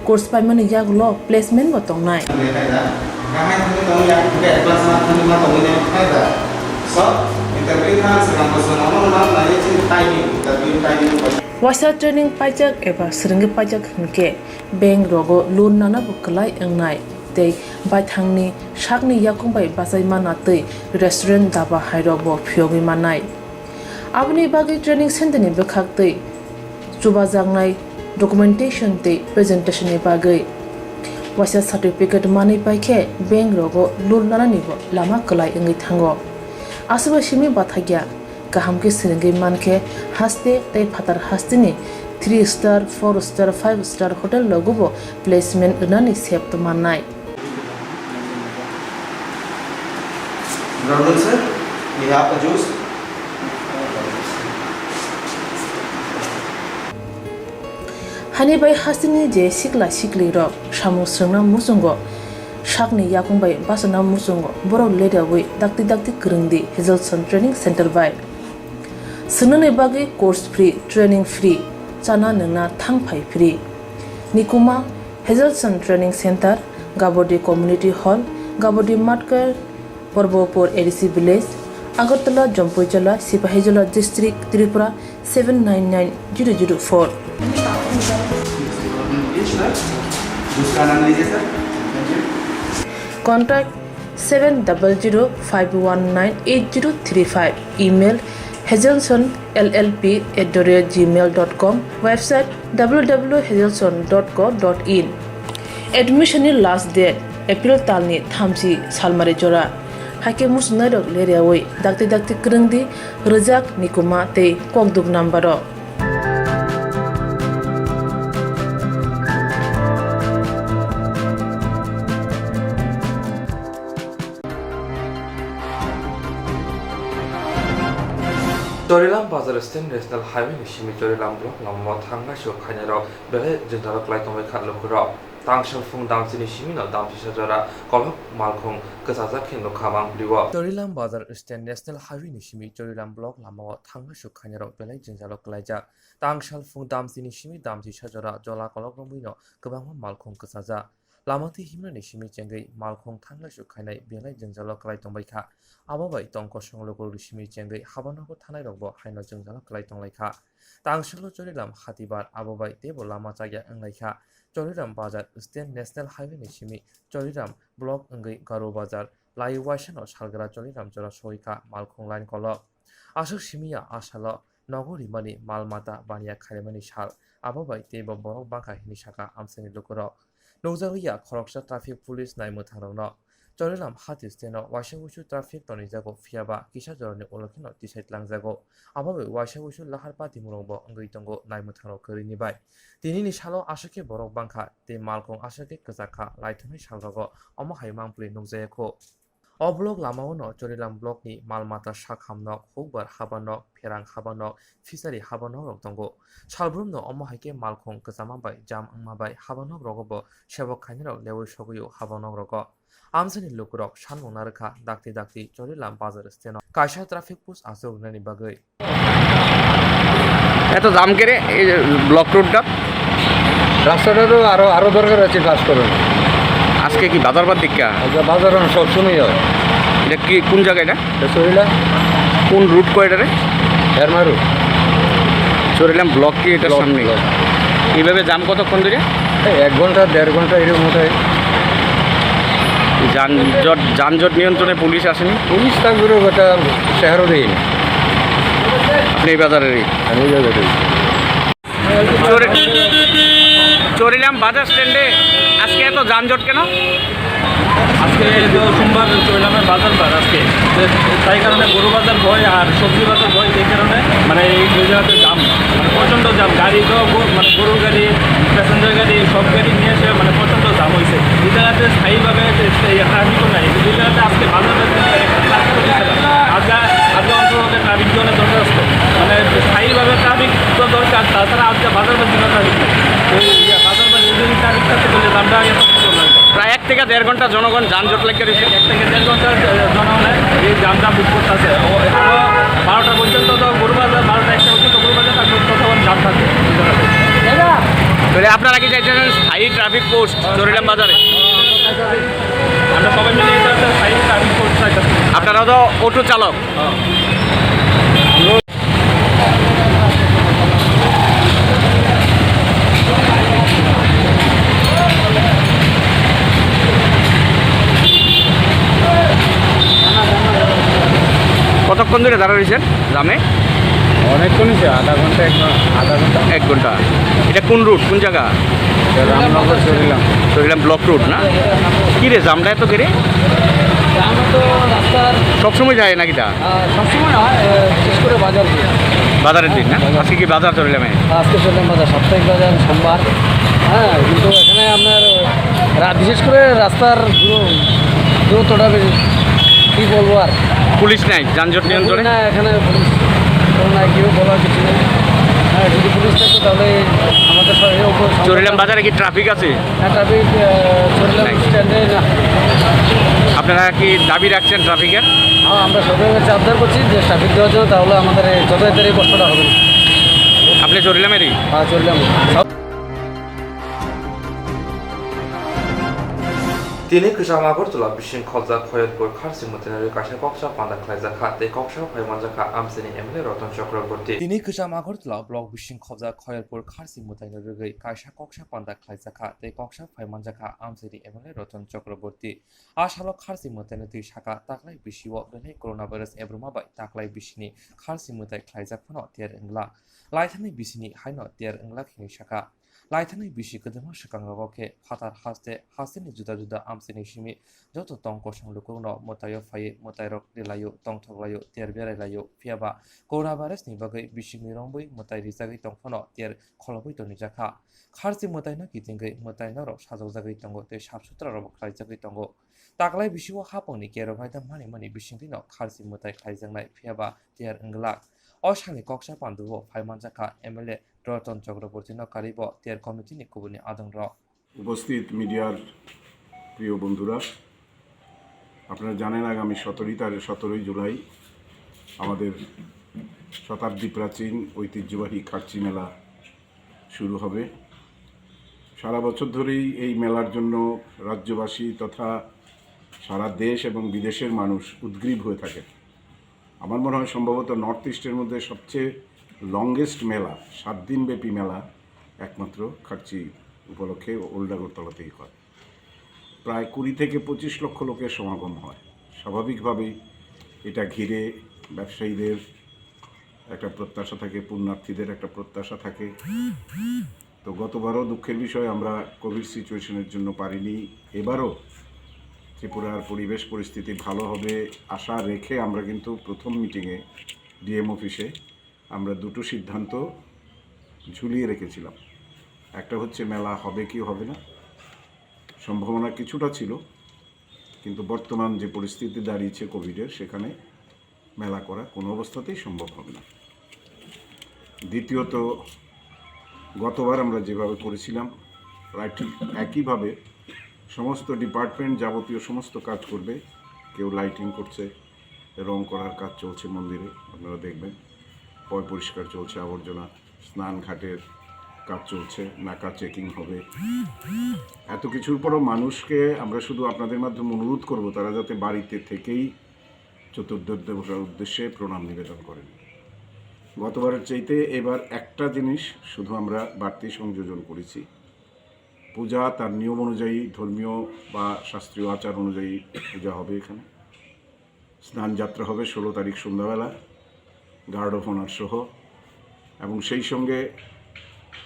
Course paimani yagulo placement bo tongnai. Waisa training paijak eba swrwngwi paijak hinkhe bank rogo loan nana bo kwlai wngnai tei baithangni sakni yakung bai bachai mana tei restaurant, daba hairok bo phiyogwi mannai. Aboni bagwi training center ni bwkhak tei chubajaknai documentation tei presentation ni bagwi waisa certificate manwi paikhe bank rogo loan nanani bo lama kwlai wngwi thango. Aswkbai simi bathakya. Kaham khe swrwngwi mankhe haste tei phatar hasteni three star, four star, five star hotel rogo bo placement rwnani sep tongmannai. Good afternoon, sir. We have a juice. Hani bai hasteni je sikla siklirok samung swrwngna muchungo, sakni yakung bai bachana muchungo, borok ledaui dakti dakti kwrwngdi Hazelson Training Center bai. Swngnani bagwi course free, training free, chana nwngna thangphai free. Nikuma Hazelson Training Center, Gabodi Community Hall, Gabodi Matkar, Porbopur A D C Village, Agartala, Jampuijala, Sipahijola District, Tripura seven nine nine zero zero four. दूसरा नाम लीजिए sir. Contact seven double zero five one nine eight zero three five. Email hazelson L L P at the rate gmail dot com. Website w w w hazelson dot co dot in. Admission ni last date April talni thamchi salmari jora. Haikhe muchungnairok leriaui dakti dakti kwrwngdi rwjak, nikuma tei kokduk number o. Chorilam Bazar State National Highway ni simi Chorilam block lama o thangnaisuk khainairok belai jwngjalo kwlai tongwi kha lukurok. Tangsal phung damsini simino damsisa jora kolok malkhung kwchajak khe nukha mangpili-o. Chorilam Bazar State National Highway ni simi Chorilam block lama o thangnaisuk khainairok belai jwngjalo kwlaijak. Tangsal phung damsini simi damsisa jora jola kolok romwino kwbangma malkhung kwchajak. Lama twi himnani simi chengwi malkhung thangnaisuk khainai belai jwngjalo kwlai tongbai kha. Abo bai tong kosong lukurokni simi chengwi habanogo thanairokbo haino jwngjalo kwlai tonglai kha. Tangsalo Chorilam hatibar abo bai teibo lama chakya wnglai kha. Chorilam Bazar State National Highway ni simi Chorilam block wngwi Garu Bazar lai waisano salgra Chorilam jora soi kha malkhung line kolok. Aswk simi ya a salo nogo rimani mal mata baniya khaimani sal, abo bai teibo borok bangkha hini saka amchaini lukurok. Nukjakliya khoroksa traffic police nai mwthangrokno. Chorilam hati steno waisa wuisu traffic tonijago, phiyaba kisa jorani ulo kheno tisai tlangjago. Abo bai waisa wuisu lahar patimungbo wngwi tongo nai mwthangrok kwrwini bai. Tinini salo aswk khe borok bangkha tei malkhung aswk khe kwchak kha, laithumni salrogo omo hai mangpili nukjaya kho. O block lamao no Chorilam block ni mal mata sak hamnok, hukbar habanok, pherang habanok, fishery habanok rok tongo. Salbrumno omo hai khe malkhung kwchama bai jam wngma bai habanok rogo bo sebok khainai rok leui sogwi o habanok rogo. Amchaini lukurok sanmung narwkha dakti dakti Chorilam bazar steno kaisa traffic post achuk rwnani bagwi. এত জাম কেরে এই যে ব্লক রোডটা? রাস্তাটা তো আরো, আরো দরকার আছে কাজ করার। আজকে কি বাজার বার দিককা? আজকে বাজার সব সময় হয়। এটা কি, কোন জায়গা এটা? এটা চরিলা। কোন রুট কয় এটা রে? হেরমারু। চরিলাম ব্লক কি এটার ব্লক, সামনে? ব্লক। এইভাবে জাম কতক্ষণ ধরে? এই এক ঘন্টা, দেড় ঘন্টা এরকম ওটাই। যানজট, যানজট নিয়ন্ত্রণে পুলিশ আসেনি? পুলিশ থাকবে, ওটা শহরও দেয়নি। আপনি এই বাজারেরই? আমি এই বাজারেরই। চরি-, চরিলাম বাজার স্ট্যান্ডে আজকে এত যানজট কেন? আজকে তো সোমবার, চরিলামের বাজার বার আজকে, যে তাই কারণে গরু বাজার বয় আর সবজি বাজার বয়, এই কারণে মানে এই দুই জায়গাতে জাম, মানে প্রচণ্ড জাম। গাড়ি তো গো-, মানে গরুর গাড়ি, প্যাসেঞ্জার গাড়ি, সব গাড়ি নিয়ে এসে মানে প্রচণ্ড জাম হয়েছে। এই জায়গাতে স্থায়ীভাবে ট্রাফিকও নাই, এই জায়গাতে আজকে বাজার বার আজকে, আজকে অন্তত ট্রাফিক জোনের দরখাস্ত, মানে স্থায়ীভাবে ট্রাফিক তো দরকার, তাছাড়া আজকে বাজার বাজার ট্রাফিক নেই। তো এই ইয়ে, বাজার বাজার যদি ট্রাফিক থাকতে তাহলে আমরা এত কিছু লাগবে। প্রায় এক থেকে দেড় ঘন্টা জনগণ যানজট লেগে রয়েছে। এক থেকে দেড় ঘন্টা, আহ, জনগণের এই জামটা বুক করতেছে। ও, এখনো বারোটা পর্যন্ত তো গরু বাজার, বারোটা একটা পর্যন্ত গরু বাজার থাকবে, ততক্ষণ জাম থাকবে। তাহলে আপনারা কি চাইছেন স্থায়ী ট্রাফিক পোস্ট চরিলাম বাজারে? আমরা সবাই মিলে এটা একটা স্থায়ী ট্রাফিক পোস্ট চাইতেছি। আপনারা তো অটো চালক। কতক্ষণ ধরে দাঁড়া রয়েছেন জামে? অনেকক্ষণ হয়েছে, আধা ঘন্টা, এক ঘন্টা, আধা ঘন্টা। এক ঘন্টা। এটা কোন রুট, কোন জায়গা? এটা রামনগর চরিলাম। চরিলাম ব্লক রোড না? কি রে, জামটা এত কেরে? জাম তো রাস্তার সবসময় যায় নাকি তা? আহ, সবসময় না হয়, আহ, বিশেষ করে বাজার দিয়ে। বাজারের দিন না? বাজার। আজকে কি বাজার চরিলামে? আজকে চরিলাম বাজার, সাপ্তাহিক বাজার, সোমবার। হ্যাঁ, কিন্তু এখানে আপনার রা-, বিশেষ করে রাস্তার দূর-, দূরত্বটা বেশি, কী বলবো আর। পুলিশ নাই যানজট নিয়ন্ত্রণে? না, এখানে পুলিশ কোনো নাই, কেউ বলার কিছু নেই। হ্যাঁ, যদি পুলিশ থাকতো তাহলে আমাদের সব এর উপর সমস্যা। চরিলাম বাজারে কি ট্রাফিক আছে? হ্যাঁ, ট্রাফিক, আহ, চরিলাম নাই। স্ট্যান্ডে না। আপনারা কি দাবি রাখছেন ট্রাফিকের? হ্যাঁ, আমরা সরকারের কাছে আবদার করছি যে ট্রাফিক দেওয়ার জন্য, তাহলে আমাদের এই যত তাড়াতাড়ি কষ্টটা হবে না। আপনি চরিলামেরই? হ্যাঁ, Charilam. Tini kwcham Agartala bising khobjak Khoyerpur Kharsi mwtainwi kaisa koksa panda khlaijak kha tei koksa phai manjak kha amchaini M L A Ratan Chakraborty. Tini kwcham Agartala block bising khobjak Khoyerpur Kharsi mwtaino rwgwi kaisa koksa panda khlaijak kha tei koksa phai manjak kha amchaini M L A Ratan Chakraborty. A salo Kharsi mwtaino twi saka taklai bisio belai coronavirus ebruma bai taklai bisini Kharsi mwtai khlaijak phano tiyar wngla. Laithani bisini haino tiyar wngla khinwi saka. Laithani bisi kwdwma swkangrogo khe phatar haste, hasteni juda juda amchaini simi joto tong kosong lukurokno mwtaio phaiwi mwtairok rilaio, tongthok laio, ter berai laio. Phiya ba coronavirus ni bagwi bisingni rombwi mwtai rijagwi tong phano ter kholobwi tonijak kha. Kharchi mwtaino kitingwi mwtai norok sajokjagwi tongo tei sap sutra rokbo khlaijagwi tongo. Taklai bisio hapangni kerong raida mani mani bisingtwino kharchi mwtai khlaijaknai, phiya ba ter wngwlak. O salni koksa panduo phai manjak kha M L A Ratan Chakraborty no karibo ter committee ni kubuni adongrok. উপস্থিত মিডিয়ার প্রিয় বন্ধুরা, আপনারা জানেন আগামী সতেরোই তারিখ, সতেরোই জুলাই আমাদের শতাব্দী প্রাচীন ঐতিহ্যবাহী খার্চি মেলা শুরু হবে। সারা বছর ধরেই এই মেলার জন্য রাজ্যবাসী তথা সারা দেশ এবং বিদেশের মানুষ উদগ্রীব হয়ে থাকে। আমার মনে হয় সম্ভবত নর্থ ইস্টের মধ্যে সবচেয়ে লংগেস্ট মেলা, সাত দিনব্যাপী মেলা একমাত্র খার্চি উপলক্ষে ওল্ড আগরতলাতেই হয়। প্রায় কুড়ি থেকে পঁচিশ লক্ষ লোকের সমাগম হয়। স্বাভাবিকভাবেই এটা ঘিরে ব্যবসায়ীদের একটা প্রত্যাশা থাকে, পুণ্যার্থীদের একটা প্রত্যাশা থাকে। তো গতবারও দুঃখের বিষয় আমরা কোভিড সিচুয়েশনের জন্য পারিনি। এবারও ত্রিপুরার পরিবেশ পরিস্থিতি ভালো হবে আশা রেখে আমরা কিন্তু প্রথম মিটিংয়ে ডিএম অফিসে আমরা দুটো সিদ্ধান্ত ঝুলিয়ে রেখেছিলাম। একটা হচ্ছে মেলা হবে কি হবে না, সম্ভাবনা কিছুটা ছিল, কিন্তু বর্তমান যে পরিস্থিতি দাঁড়িয়েছে কোভিডের, সেখানে মেলা করা কোনো অবস্থাতেই সম্ভব হবে না। দ্বিতীয়ত, গতবার আমরা যেভাবে করেছিলাম, প্রায় ঠিক একইভাবে সমস্ত ডিপার্টমেন্ট যাবতীয় সমস্ত কাজ করবে। কেউ লাইটিং করছে, রং করার কাজ চলছে মন্দিরে, আপনারা দেখবেন, পয় পরিষ্কার চলছে, আবর্জনা স্নান ঘাটের কাজ চলছে, নাকা চেকিং হবে। এত কিছুর পরও মানুষকে আমরা শুধু আপনাদের মাধ্যমে অনুরোধ করব, তারা যাতে বাড়িতে থেকেই চতুর্দশ দেবতার উদ্দেশ্যে প্রণাম নিবেদন করেন। গতবারের চাইতে এবার একটা জিনিস শুধু আমরা বাড়তি সংযোজন করেছি, পূজা তার নিয়ম অনুযায়ী, ধর্মীয় বা শাস্ত্রীয় আচার অনুযায়ী পূজা হবে এখানে। স্নান যাত্রা হবে ষোলো তারিখ সন্ধ্যাবেলা, গার্ড অফ অনার সহ, এবং সেই সঙ্গে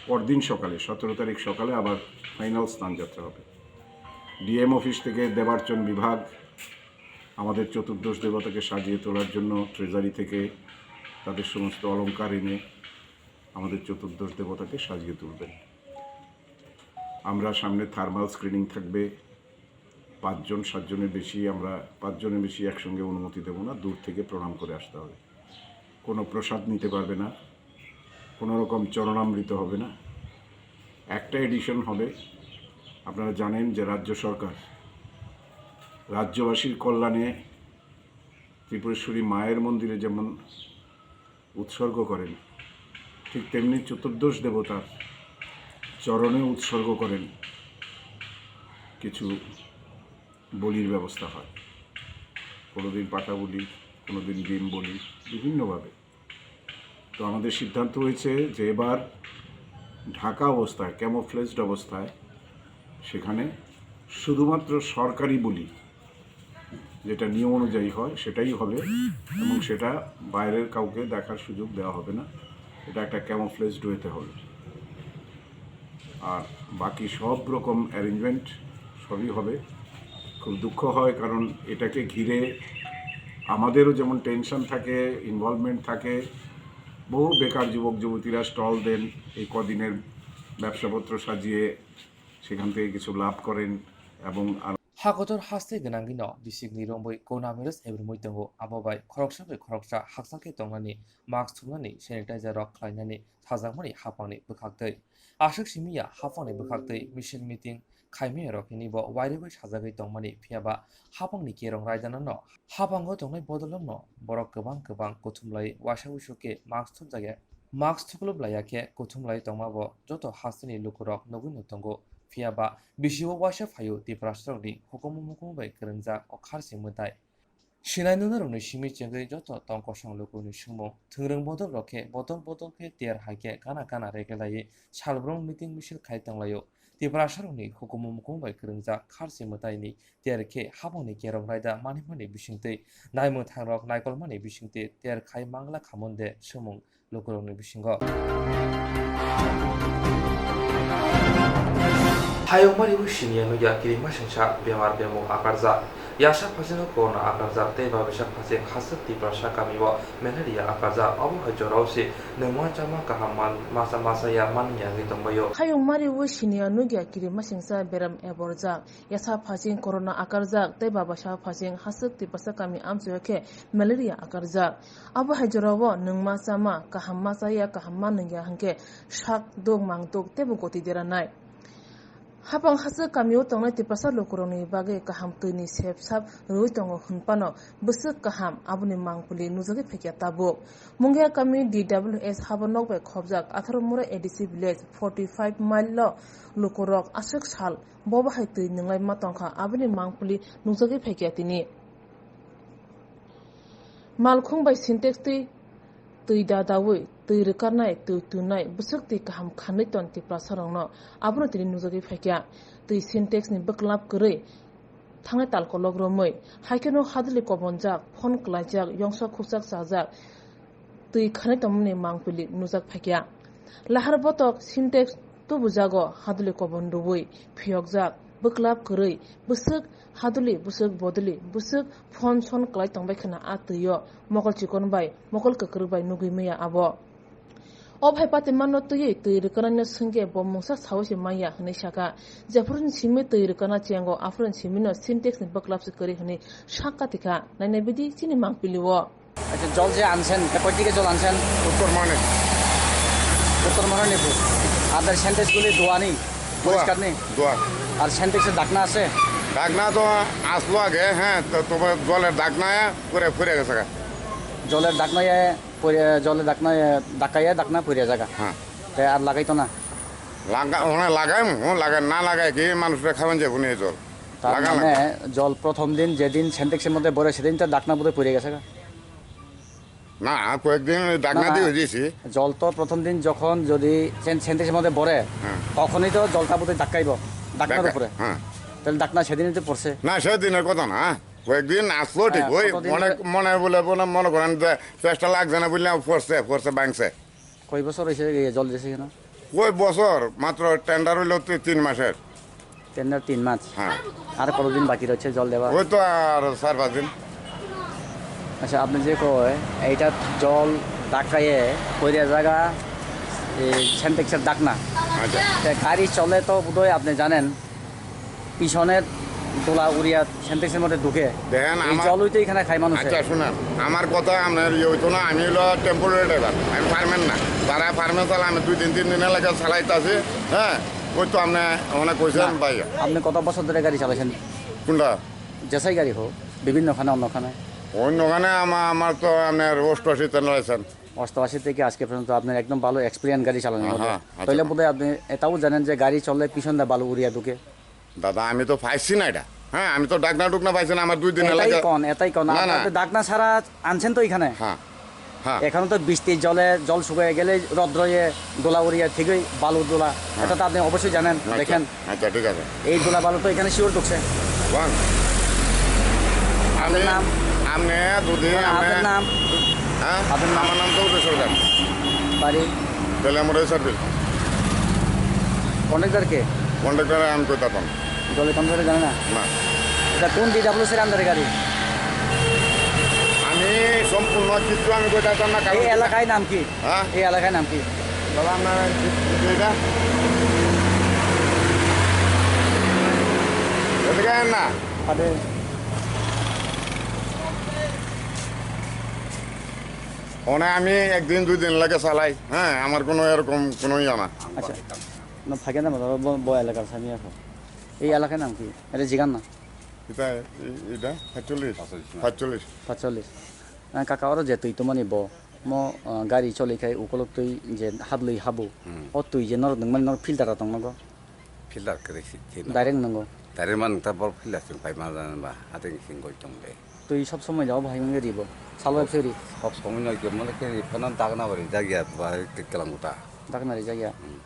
পরদিন সকালে, সতেরো তারিখ সকালে আবার ফাইনাল স্নান যাত্রা হবে। ডিএম অফিস থেকে দেবার্চন বিভাগ আমাদের চতুর্দশ দেবতাকে সাজিয়ে তোলার জন্য ট্রেজারি থেকে তাদের সমস্ত অলংকার এনে আমাদের চতুর্দশ দেবতাকে সাজিয়ে তুলবেন। আমরা সামনে থার্মাল স্ক্রিনিং থাকবে, পাঁচজন সাতজনের বেশি, আমরা পাঁচজনের বেশি একসঙ্গে অনুমতি দেব না, দূর থেকে প্রণাম করে আসতে হবে। কোনো প্রসাদ নিতে পারবে না, কোনো রকম চরণামৃত হবে না। একটা এডিশন হবে। আপনারা জানেন যে রাজ্য সরকার রাজ্যবাসীর কল্যাণে ত্রিপুরেশ্বরী মায়ের মন্দিরে যেমন উৎসর্গ করেন, ঠিক তেমনি চতুর্দশ দেবতার চরণে উৎসর্গ করেন কিছু বলির ব্যবস্থা হয়। কোনোদিন পাটা বলি, কোনোদিন ডিম বলি, বিভিন্নভাবে। তো আমাদের সিদ্ধান্ত হয়েছে যে এবার ঢাকা অবস্থায়, ক্যামোফ্লেজড অবস্থায় সেখানে শুধুমাত্র সরকারি বলি, যেটা নিয়ম অনুযায়ী হয় সেটাই হবে, এবং সেটা বাইরের কাউকে দেখার সুযোগ দেওয়া হবে না। এটা একটা ক্যামোফ্লেজড ওয়েতে হবে। আর বাকি সব রকম অ্যারেঞ্জমেন্ট সবই হবে। খুব দুঃখ হয়, কারণ এটাকে ঘিরে আমাদেরও যেমন টেনশন থাকে, ইনভলভমেন্ট থাকে। বহু বেকার যুবক যুবতীরা স্টল দেন, এই কদিনের ব্যবসাপত্র সাজিয়ে সেখান থেকে কিছু লাভ করেন। এবং আর Hakotor haste gwnangwino bisikni romwi coronavirus ebrumwi tongo, abo bai khoroksa bai khoroksa hakchal khe tongnani, mask thumnani, sanitizer rok khlainani sajakmani haphangni bwkhaktwi. Aswk simi ya, haphangni bwkhaktwi misil meeting khaimaya rok hini bo wairwi sajagwi tongmani, phiya ba haphangni kerong raidanano haphango tongnai bodolrokno borok kwbang kwbang kuthumlai waisa uisu khe mask thumjakya. Mask thuklub laiya khe kuthumlai tongma bo joto hasteni lukurok nugwino tongo, phiya ba bisio waisa phaio Tiprasarokni hukumu mukumu bai kwrwngjak o kharchi mwtai. Sinai nunarokni simi chengwi joto tong kosong lukurokni swngmung, thwngrwng bodol rok khe bodol bodol khe tiyar hai khe gana gana rege laiwi salbrong meeting misil khai tonglaio. Tiprasarokni hukumu mukumu bai kwrwngjak kharchi mwtaini tiyar khe haphangni kerong raida manimani bisingtwi naimwthangrok naikolmani bisingtwi tiyar khai mangla khamon de swngmung lukurokni bisingo. Hayungmari wi siniya nugya kirima sengsa bemar bemuk akarjak. Yasa phasino corona akarjak tei babisa phasing haswk Tiprasa kamio malaria akarjak. Obo hai jorao se nungma chama kaham man masa masa ya man yagwi tongbaio. Hayungmari wi siniya nugya kirima sengsa beram eborjak. Yasa phasing corona akarjak tei babasa phasing haswk Tiprasa kami amchaio khe malaria akarjak. Abo hai jorao nwngma chama, kaham ma chaya, kaham ma nungya hwnkhe sak duk, mang duk teibo goti deranai. Hapang haswk kamio tongnai Tiprasa lukurokni bagwi kaham twini sep sap rwui tongo hwnphano bwswk kaham aboni mangpili nujagwi phaikha tabuk. Mungia kami D W S habo nok bai khobjak atharo Mura A D C village forty five mile o lukurok aswk sal bo bahai twi nwnglai ma tongkha, aboni mangpili nukjagwi phaikha tini. Malkhung bai Sintex twi twi da dawi twi rwkarnai, twi twinai bwswk twi kaham khanwi ton Tiprasarokno, abono tini nukjagwi phaikha. Twi Sintex ni bwklap kwrwi thangnai tal kolok romwi, haikheno haduli kobonjak, phone klaijak, yongsa khukchak chajak, twi khanai tongmani mangpili nukjak phaikha. Lahar botok Sintex tubujago haduli kobon rwui phiyokjak, bwklap kwrwi bwswk haduli, bwswk bodoli, bwswk phone son klai tongbai khwna a twio, mokol chikon bai mokol kwkrwk bai nugwi maya abo. O phai patimano twiwi twi rwkanaino swngkhe bo mungsa saui se manya hwnwi sakha. Jephuruni simi twi rwkana chengo, aphuruni simino Sintex ni bwklap se kwrwi hwnwi sakha tikha. Naina bidi chini mangpili o. আচ্ছা, জল যে আনছেন, এটা কোথা থেকে জল আনছেন? উত্তর মহারানীপুর। উত্তর মহারানীপুর। আপনার সিনটেক্সগুলি ধোয়া নেই? ধোয়া। পরিষ্কার নেই? ধোয়া। আর সিনটেক্সের ঢাকনা আছে? ঢাকনা তো আসলো আগে, হ্যাঁ, তো তোমার জলের ঢাকনা করে ফুরে গেছে গা। জলের ঢাকনা ইয়ে পড়ে, জলের ঢাকনা ইয়ে, ঢাকা ইয়ে ঢাকনা পড়ে যাগা। হ্যাঁ। Te ar lagai to na? Laga-, ওখানে লাগাই, হুম, লাগাই, না লাগাই কি মানুষরা খাবেন যে হুনে জল? তার লাগান মানে লাগবে। জল প্রথম দিন যেদিন সিনটেক্সের মধ্যে ভরে সেদিন তো ঢাকনা বোধহয় পড়ে গেছে গা? না, কয়েকদিন ওই না, ঢাকনা না, দিয়ে হয়ে গেছি। জল তো প্রথম দিন যখন যদি সেন-, সিনটেক্সের মধ্যে ভরে, হ্যাঁ। তখনই তো জলটা বোধহয় ধাক্কাইব, ঢাকনার ঢাকা-, উপরে। হ্যাঁ। তাহলে ঢাকনা সেদিনই তো পড়ছে। না, সেদিনের কথা না, কয়েকদিন আসলো ঠিক, হ্যাঁ, ওই কতদিন মনে, ধরে? মনে বলে, মনে, মনে করেন যে চেষ্টা লাগছে না বুঝলে পড়ছে, পড়ছে ভাঙছে। কয় বছর হয়েছে এই জল দিয়েছে কেন? কয় বছর? মাত্র টেন্ডার হইলো তি-, তিন মাসের। টেন্ডার তিন মাস? হ্যাঁ। আর কতদিন বাকি রয়েছে জল দেওয়া? ওই তো আর চার পাঁচ দিন। আচ্ছা, আপনি যে কয়, এইটা জল ঢাকাইয়ে কইরা জায়গা, এই সিনটেক্সের ঢাকনা। আচ্ছা। তা গাড়ি চলে তো বোধহয় আপনি জানেন, পিছনের দোলা উড়িয়া সিনটেক্সের মধ্যে ঢুকে। দেখেন, এই আমার জলই তো এখানে খায় মানুষে। আচ্ছা, শুনেন, আমার কথা আপনার ইয়ে হইতো না, আমি হলো টেম্পোরারি ড্রাইভার, আমি পারমেন্ট না। যারা পারমেন্ট চালা, আমি দুই দিন, তিন দিন এলাকা চালাইতে আছি, হ্যাঁ, ওই তো আপনি ওখানে কইছেন না, ভাই। আপনি কত বছর ধরে গাড়ি চালাইছেন? কোনটা? যেসাই গাড়ি হোক, বিভিন্নখানে, অন্যখানে। অন্যখানে আমা-, আমার তো আপনার অষ্টআশি তেরো লাইসেন্স। অষ্টআশি থেকে আজকে পর্যন্ত আপনার একদম ভালো এক্সপিরিয়েন্স গাড়ি চালানোর হ্যাঁ, মধ্যে। হ্যাঁ, আচ্ছা। তাইলে বোধহয় আপনি এটাও জানেন যে গাড়ি চললে পিছন দিয়ে বালু উড়িয়া ঢুকে। দাদা, আমি তো পাইছি না এটা। হ্যাঁ, আমি তো ডাকনা ডুকনা পাইছি না, আমার দুই দিন এটাই লাগে। কন, এটাই কন। না, না। আপনি ডাকনা ছাড়া আনছেন তো এখানে? হ্যাঁ, হ্যাঁ। এখানে তো বৃষ্টির জলে জল শুকিয়ে গেলে রৌদ্রে দোলা উড়িয়ে ঠিকই বালু দোলা। হ্যাঁ। এটা তো আপনি অবশ্যই জানেন, আচ্ছা, দেখেন। আচ্ছা, ঠিক আছে। এই দোলা বালু তো এখানে শিওর ঢুকছে। বল। আমি, আপনার নাম? আপনি যদি না, আপনি আপনার নাম? হ্যাঁ? আপনার নাম? আমার নাম চৌধুরী সরকার। বাড়ি? তেলিয়ামুড়া সার্ভিস। কন্ট্রাক্টর কে? কন্ট্রাক্টর আমি কইতাম। জলে কম ধরে জানে না? না। এটা কোন ডিডাব্লিউসির আন্ডারে গাড়ি? আমি সম্পূর্ণ কিছু আমি কইতাম না, কারণ এই এলাকায় নাম কি? হ্যাঁ? এই এলাকায় নাম কি? দাদা, আপনার এটা? এদিকে আয়েন না। আরে। মানে আমি একদিন দুই দিন লাগে চালাই, হ্যাঁ, আমার কোনো এরকম কোনো ইয়ে না। আচ্ছা। না, থাকে না, বাবা, ব-, ব এলাকার স্বামী এখন। এই এলাকার নাম কি? এটা জিগান না। এটা, এ-, এটা সাতচল্লিশ। সাতচল্লিশ। সাতচল্লিশ। আহ, কাকা, ওরা যে তুই তো মানে ব-, mo, ah, gari choli khai ukolok twi je hadlwi habo. Hmm. O twi je norok nungmani norok filter rok tong nogo. Filter kwrwi si thwi nogo. Direct nungo. Direct man ta bor filter sing pai ma jana ba, ateng sing goi tong de. Twi sob somoi jao bahai mangge ribo. Salo Sob, pheri. Sob somoi no ke mole ke ri phano dagna bari jagya ba ke kelang uta. Dagna ri jagya. Hmm.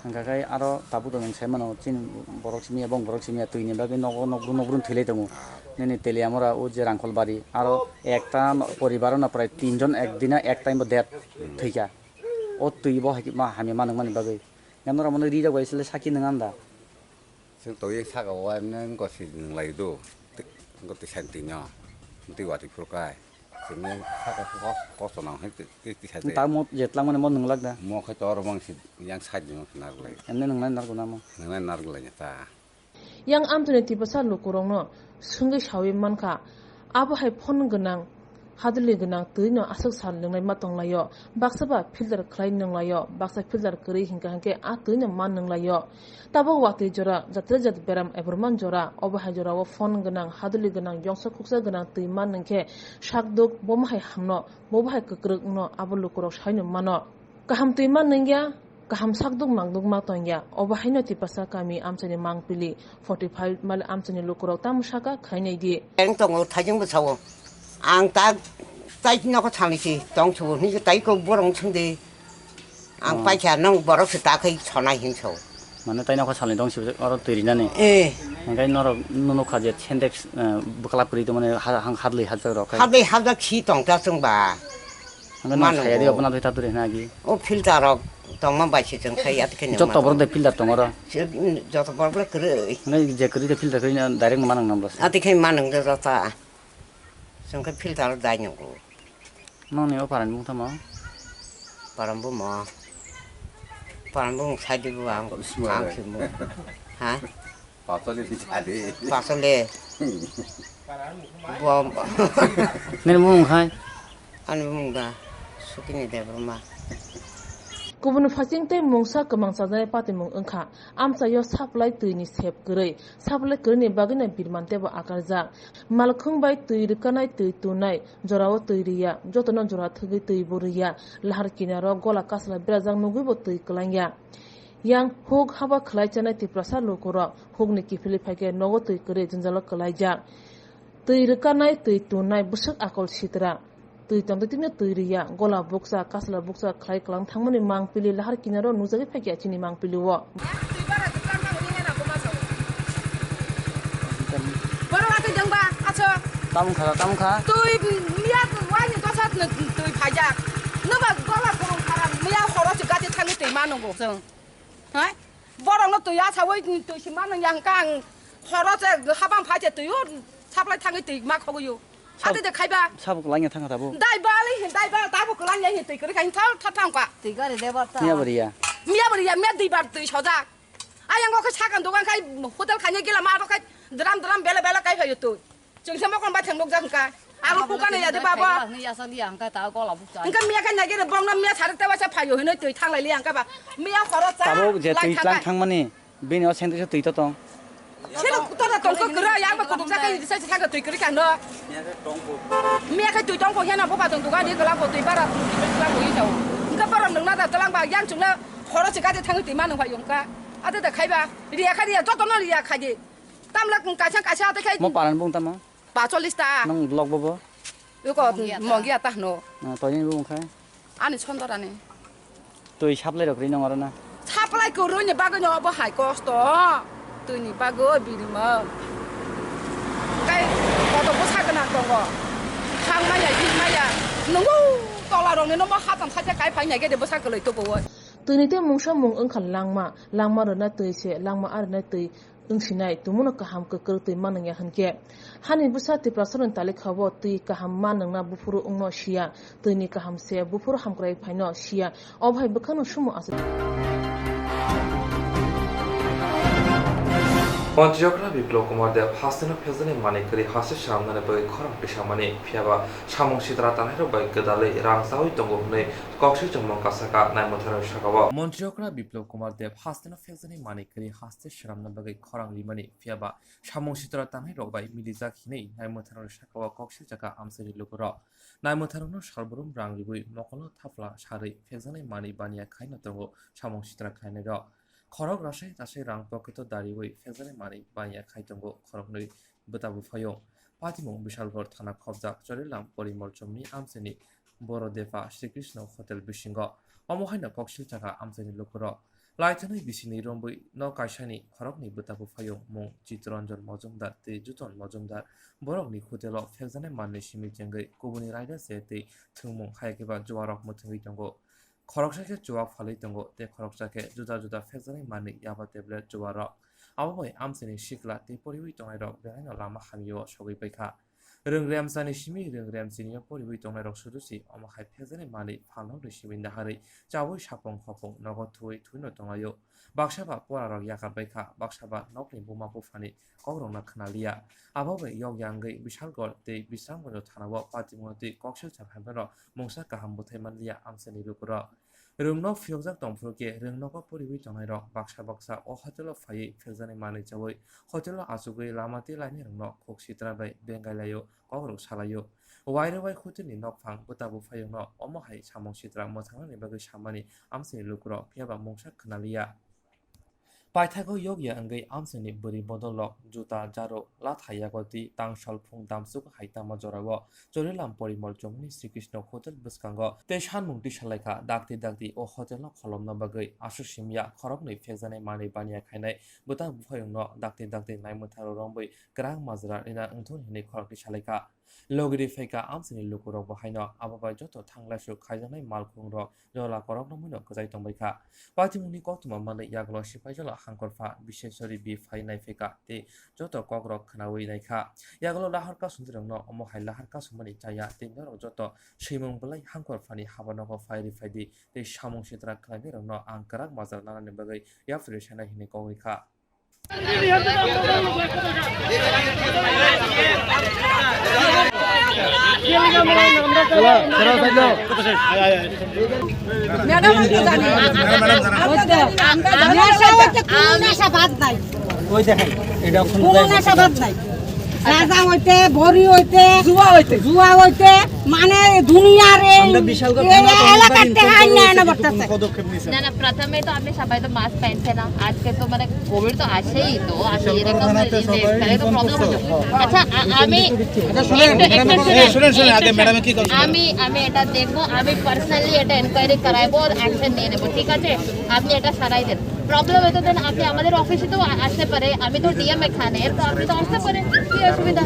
Hwnkha khe aro tabuk rok nwng sai mano, chini borok simi ya, bong borok simi ya, twi ni bagwi nogo nokbrung nokbrung thwi lai tongo. Nini Teliamura o je Rangkholbari, aro ekta no-, poribar no prai tin jon ek dina ek time bo death thwikha. O twi bo hai ma hamya ma nangmani bagwi. Norok mano ri rok bai sle saki nang anda. Chwng twi saka o emne wngko si nang lai do. Wngko twi santi no. Twi watwi phuru kai. Chwngno saka kos-, kosto nang hai twi, twi, twi sadi. Tamo je twlangmani mo nwnglak da? Mo khai to oro mang si yang side ni mo narwk lai. Emne nwngnai narwk na mo? Nwngnai narwk lai ta. Yang amtwini tipasa lukurokno swngwi sawi mankha, abo hai phone gwnang, hadwli gwnang twi no aswk sal nwnglai ma tonglaio, baksa ba filter khlai nunglaio, baksa filter kwrwi hinkha hinkhe a twi no ma nunglaio. Tabuk watwi jora, jatra jat beram eborman jora, obo hai jorao phone gwnang, hadwli gwnang, yongsa khuksa gwnang twi man nung khe sakduk, bomo hai hamno, bobo hai kwkrwk wngno abo lukurok saino mano. Kaham twi man nung ya, kaham sakduk makduk ma tong ya, obo haino tipasa kami amchaini mangpili forty five mile amchaini lukurok tamo saka khainai di. Ang tongo, thajeng bwsao. Ang ta tai nokho thangwi si tong subo hinwi tai kok borok swngdi. Ang paikha nong borok se ta khai sonai hinwi sao. Mane tai nokho salni dong si oro twi rinani. Eh. Hingkai norok nunu kha je Sintex, eh, bwkla puri tongmani ha-, hang hadlwi hajak rok khai. Hadlwi hajak si tong ta chwng ba. Hingkai no mano saya di bo. Apna doi ta duri hina agi. O filter rok tongma bai se chwng khai at khe. Joto borok de filter tong oro. Se, mm, joto borok le kwrwi. Hingkai je kwrwi de filter kwrwi na direct manang nam bwsa. Ati khai manang de jota. Chwng khe filter dai nungo. Nokni o parani mung tamo? Param bumo. Param bumung side bo ang, Ismail. Ang simo. Ha? Pasole di sadi. Pasole. Bom. Nini mung khai? Ani mung da. Sukini Debbarma. Kubun phaising tei mungsa kwmang chajaknai patimung wngkha. Amchaio supply twi ni sep kwrwi. Supply kwrwi ni bagwi no birman teibo akarjak. Malkhung bai twi rwkanai twi tunai jorao twi rwya. Jotono jora thwgwi twi bo rwya. Lahar kinaro gola kasla berajak nugwi bo twi kwlangya. Yang huk haba khwlai chanai Tiprasa lukurok hukni kiphilwi phaikhe nogo twi kwrwi jwnjalo kwlaijak. Twi rwkanai twi tunai bwswk akol sitra. Twi tongtwi tini twi rwya, gola bukcha, kasla bukcha khlai kwlang thangmani mangpili lahar kinaro nukjagwi phaikha chini mangpili o. Borok atwi dengba, acho. Tamung kha, tamung kha. Twi miya wani dosa twi phaijak. Noba gola kurung khara miya horo se gati thangwi twi mano go chwng. Hai? Borok no twi asawi twi si mano yang kang horo se habang phai se twi o supply thangwi twi ma khogwi o. Sab- Ate de khaiba. Sabo kwlangya thangkha tabuk. Dai bali hin, dai bal tabuk kwlangya hin twi kwrwi kha hin thal thal thang ka. Twi gari lebar ta. Miya bariya. Miya bariya, miya dui bar twi sojak. Ayang o khe sakan dogan khai hotel khanya gila ma ro khai dram dram bela bela kai phayo twi. Chwng se mokon bai thang nukjak hwnkha. Aro kukana ya de babo. Hwnkha miya khe nai gere bongno miya sarik tewa se phayo hinoi twi thanglai liya hwnkha ba. Miya khoro cha. Tabuk je lai twi thangkha. Tlang thangmani. Bini o sentence twi to tong. Sino kuto da tong ko kura ya ba kutuk sa kai sa sa twi kri kan do. Miya khe twi tong ko hena bo ba tong duga di kala ko twi bara twi kri kala ko yisao. Hwnkha bara nungna da tlang ba yang chungna khoro se gade thangwi twi ma nung phayo hwnkha. Ate da khaiba. Riya kha riya joto no riya kha di. Tamla kaisa kaisa ate khai. Mo paran bung tamo? Pacholis ta. Nang log bobo? Yuko mongia ta hno. Ah, toini bung khai? Ani sondorani. Twi supply rok ri nang aro na? Supply ko roi ni bagwi no obo hai kosto. Twi ni bagwi birima. Kai koto bwsa gwnang tongo. Thang maya, hi maya. Nungu tola rok ni no mo hatam saja kai phai nai gede bwsa kwlwi to bo. Twi ni tei mungsa mung wngkha langma. Langma rwna twi se, langma arwna twi wngsinai tongmano kaham kwkwrwk twi manwngya hwnkhe, hani bwsa Tiprasaroni talikha-o twi kaham manwngna buphuru wngno siya, twini kaham se buphuru hamkrai phaino siya, obo hai bwkhano sumo aswk. Montri okra Biplab Kumar Deb hasteno phekjaknai manwi kwrwi haste swnamnani bagwi khorang tisamani, phiyaba samung sitra tanairok bai gwdalwi rang chaui tongo hwnwi koksilchakmung kasaka naimwtharni saka-o. Montri okra Biplab Kumar Deb hasteno phekjaknai manwi kwrwi haste swnamna bagwi khorang rimani, phiyaba samung sitra tanai rok bai milijak hinwi naimwtharni saka-o kok siljak kha amchaini lukurok. Naimwtharokno salbrum rang riwi mokolo thapla sarwi phekjaknai manwi baniya khaino tongo samung sitra khlainairok. Khorok rasai rasai rang pocket-o dariwi phekjaknai manwi baniya khai tongo khoroknwi bwta buphayung. Patimung Bishalgarh thana khopjak Chorilam Porimol Chomni amchaini Borodepha Sri Krishna Hotel bisingo. Omo haino kok siljak kha amchaini lukurok. Laithanwi bisini rombwi no kaisani khoroknwi bwta buphayung mung Chittaranjan Majumdar tei Juton Majumdar borokni hotel-o phekjaknai manwi simi chengwi kubuni raida se tei thwngmung hai khe ba juarok mwthangwi tongo. Khoroksa khe chuwak phalwi tongo tei khoroksa khe juda juda phekjaknai manwi yaba tablet juarok. Abo bai amchaini sikla tei poriwi tongnairok belaino lama hamyao sogwi paikha. Rwng remsani simi rwng remsinio poriwi tongnairok sudu se omo hai phekjaknai manwi phalnokni simi naharwi chaui sapung hopung nogo thuwi thuino tonglaio. Baksa ba porarok yakar bai kha, baksa ba nokni buma buphani kokrokno khna liya. Abo bai yokya wngwi Bishalgarh tei Bisramganj thanao patimungno twi koksil chaphaimano mungsa kaham bwthai man liya amchaini lukurok. Rwngno phiyokjak tong phuru khe rwngnogo poriwi tongnairok baksa baksa o hotel-o phaiwi phekjaknai manwi chaui hotel-o achugwi lama tei lainairokno khuk sitra bai bengai laio, kokrok salaio. Wairwi wai hotel-ni nokphang bwta buphayungno omo hai samung sitra mwthangnani bagwi sammani amchaini lukurok phiyaba mungsa khna liya. Paithago yokya wngwi amchaini bwrwi bodolrok juta, jaro, latha, yago twi tangsal phung damsuk hai tamo jorao Chorilam Porimol Chomni Sri Krishna Hotel bwskango tei sanmung tisa lai kha. Dakti dakti o hotel-no kholopna bagwi aswk simi ya khoroknwi phekjaknai manwi baniya khainai bwta buphayungno dakti dakti naimwtharo rombwi kwrak majra rina wngthun hinwi khorok tisa lai kha. Logiri phaikha amchaini lukurokbo haino abo bai joto thanglaisuk khaijaknai malkhungrok jola korokno muino kwchai tongbaikha. Patimungni koktwma manwi yagulo sipaijala hangkorpha Biseswari B phai naiphaikha tei joto kokrok khnaui naikha. Yagulo lahar kasumdirokno omo hai lahar kasumani chaya tei norok joto swimung belai hangkorphani habanogo phai riphaidi tei samung sitra khlainairokno ang kwrak majra nanani bagwi yapri sanai hinwi kogwi kha. Madam, আমি তো জানি না। ওই তো, আমরা জানি না। নেশা হচ্ছে, কোনো নেশা বাদ নাই। ওই দেখেন, এটা এখন কোনো নেশা বাদ নাই। গাঁজা হইতে, বড়ি হইতে, জুয়া হইতে। জুয়া হইতে, মানে দুনিয়ার এই, আমরা বিশাল এই এলাকার টেকা আইনা আনা পড়তেছে। না, না, প্রথমে তো আপনি সবাই তো মাস্ক পহনছে না, আজকে তো মানে কোভিড তো আছেই, তো আপনি এরকম ইয়ে করে তো প্রবলেম হচ্ছে। আচ্ছা, আ-, আমি একটু, একটু শুনুন। শুনুন, শুনুন, আগে ম্যাডামে কি কথা? আমি, আমি এটা দেখবো, আমি পার্সোনালি এটা এনকোয়ারি করাইবো, অ্যাকশন নিয়ে নেবো, ঠিক আছে? আপনি এটা সারাই দেন। প্রবলেম হয়তো দেন আপনি আমাদের অফিসে তো আ-, আসতে পারে, আমি তো ডিএম এখানে, তো আপনি তো আসতে পারেন, কি অসুবিধা?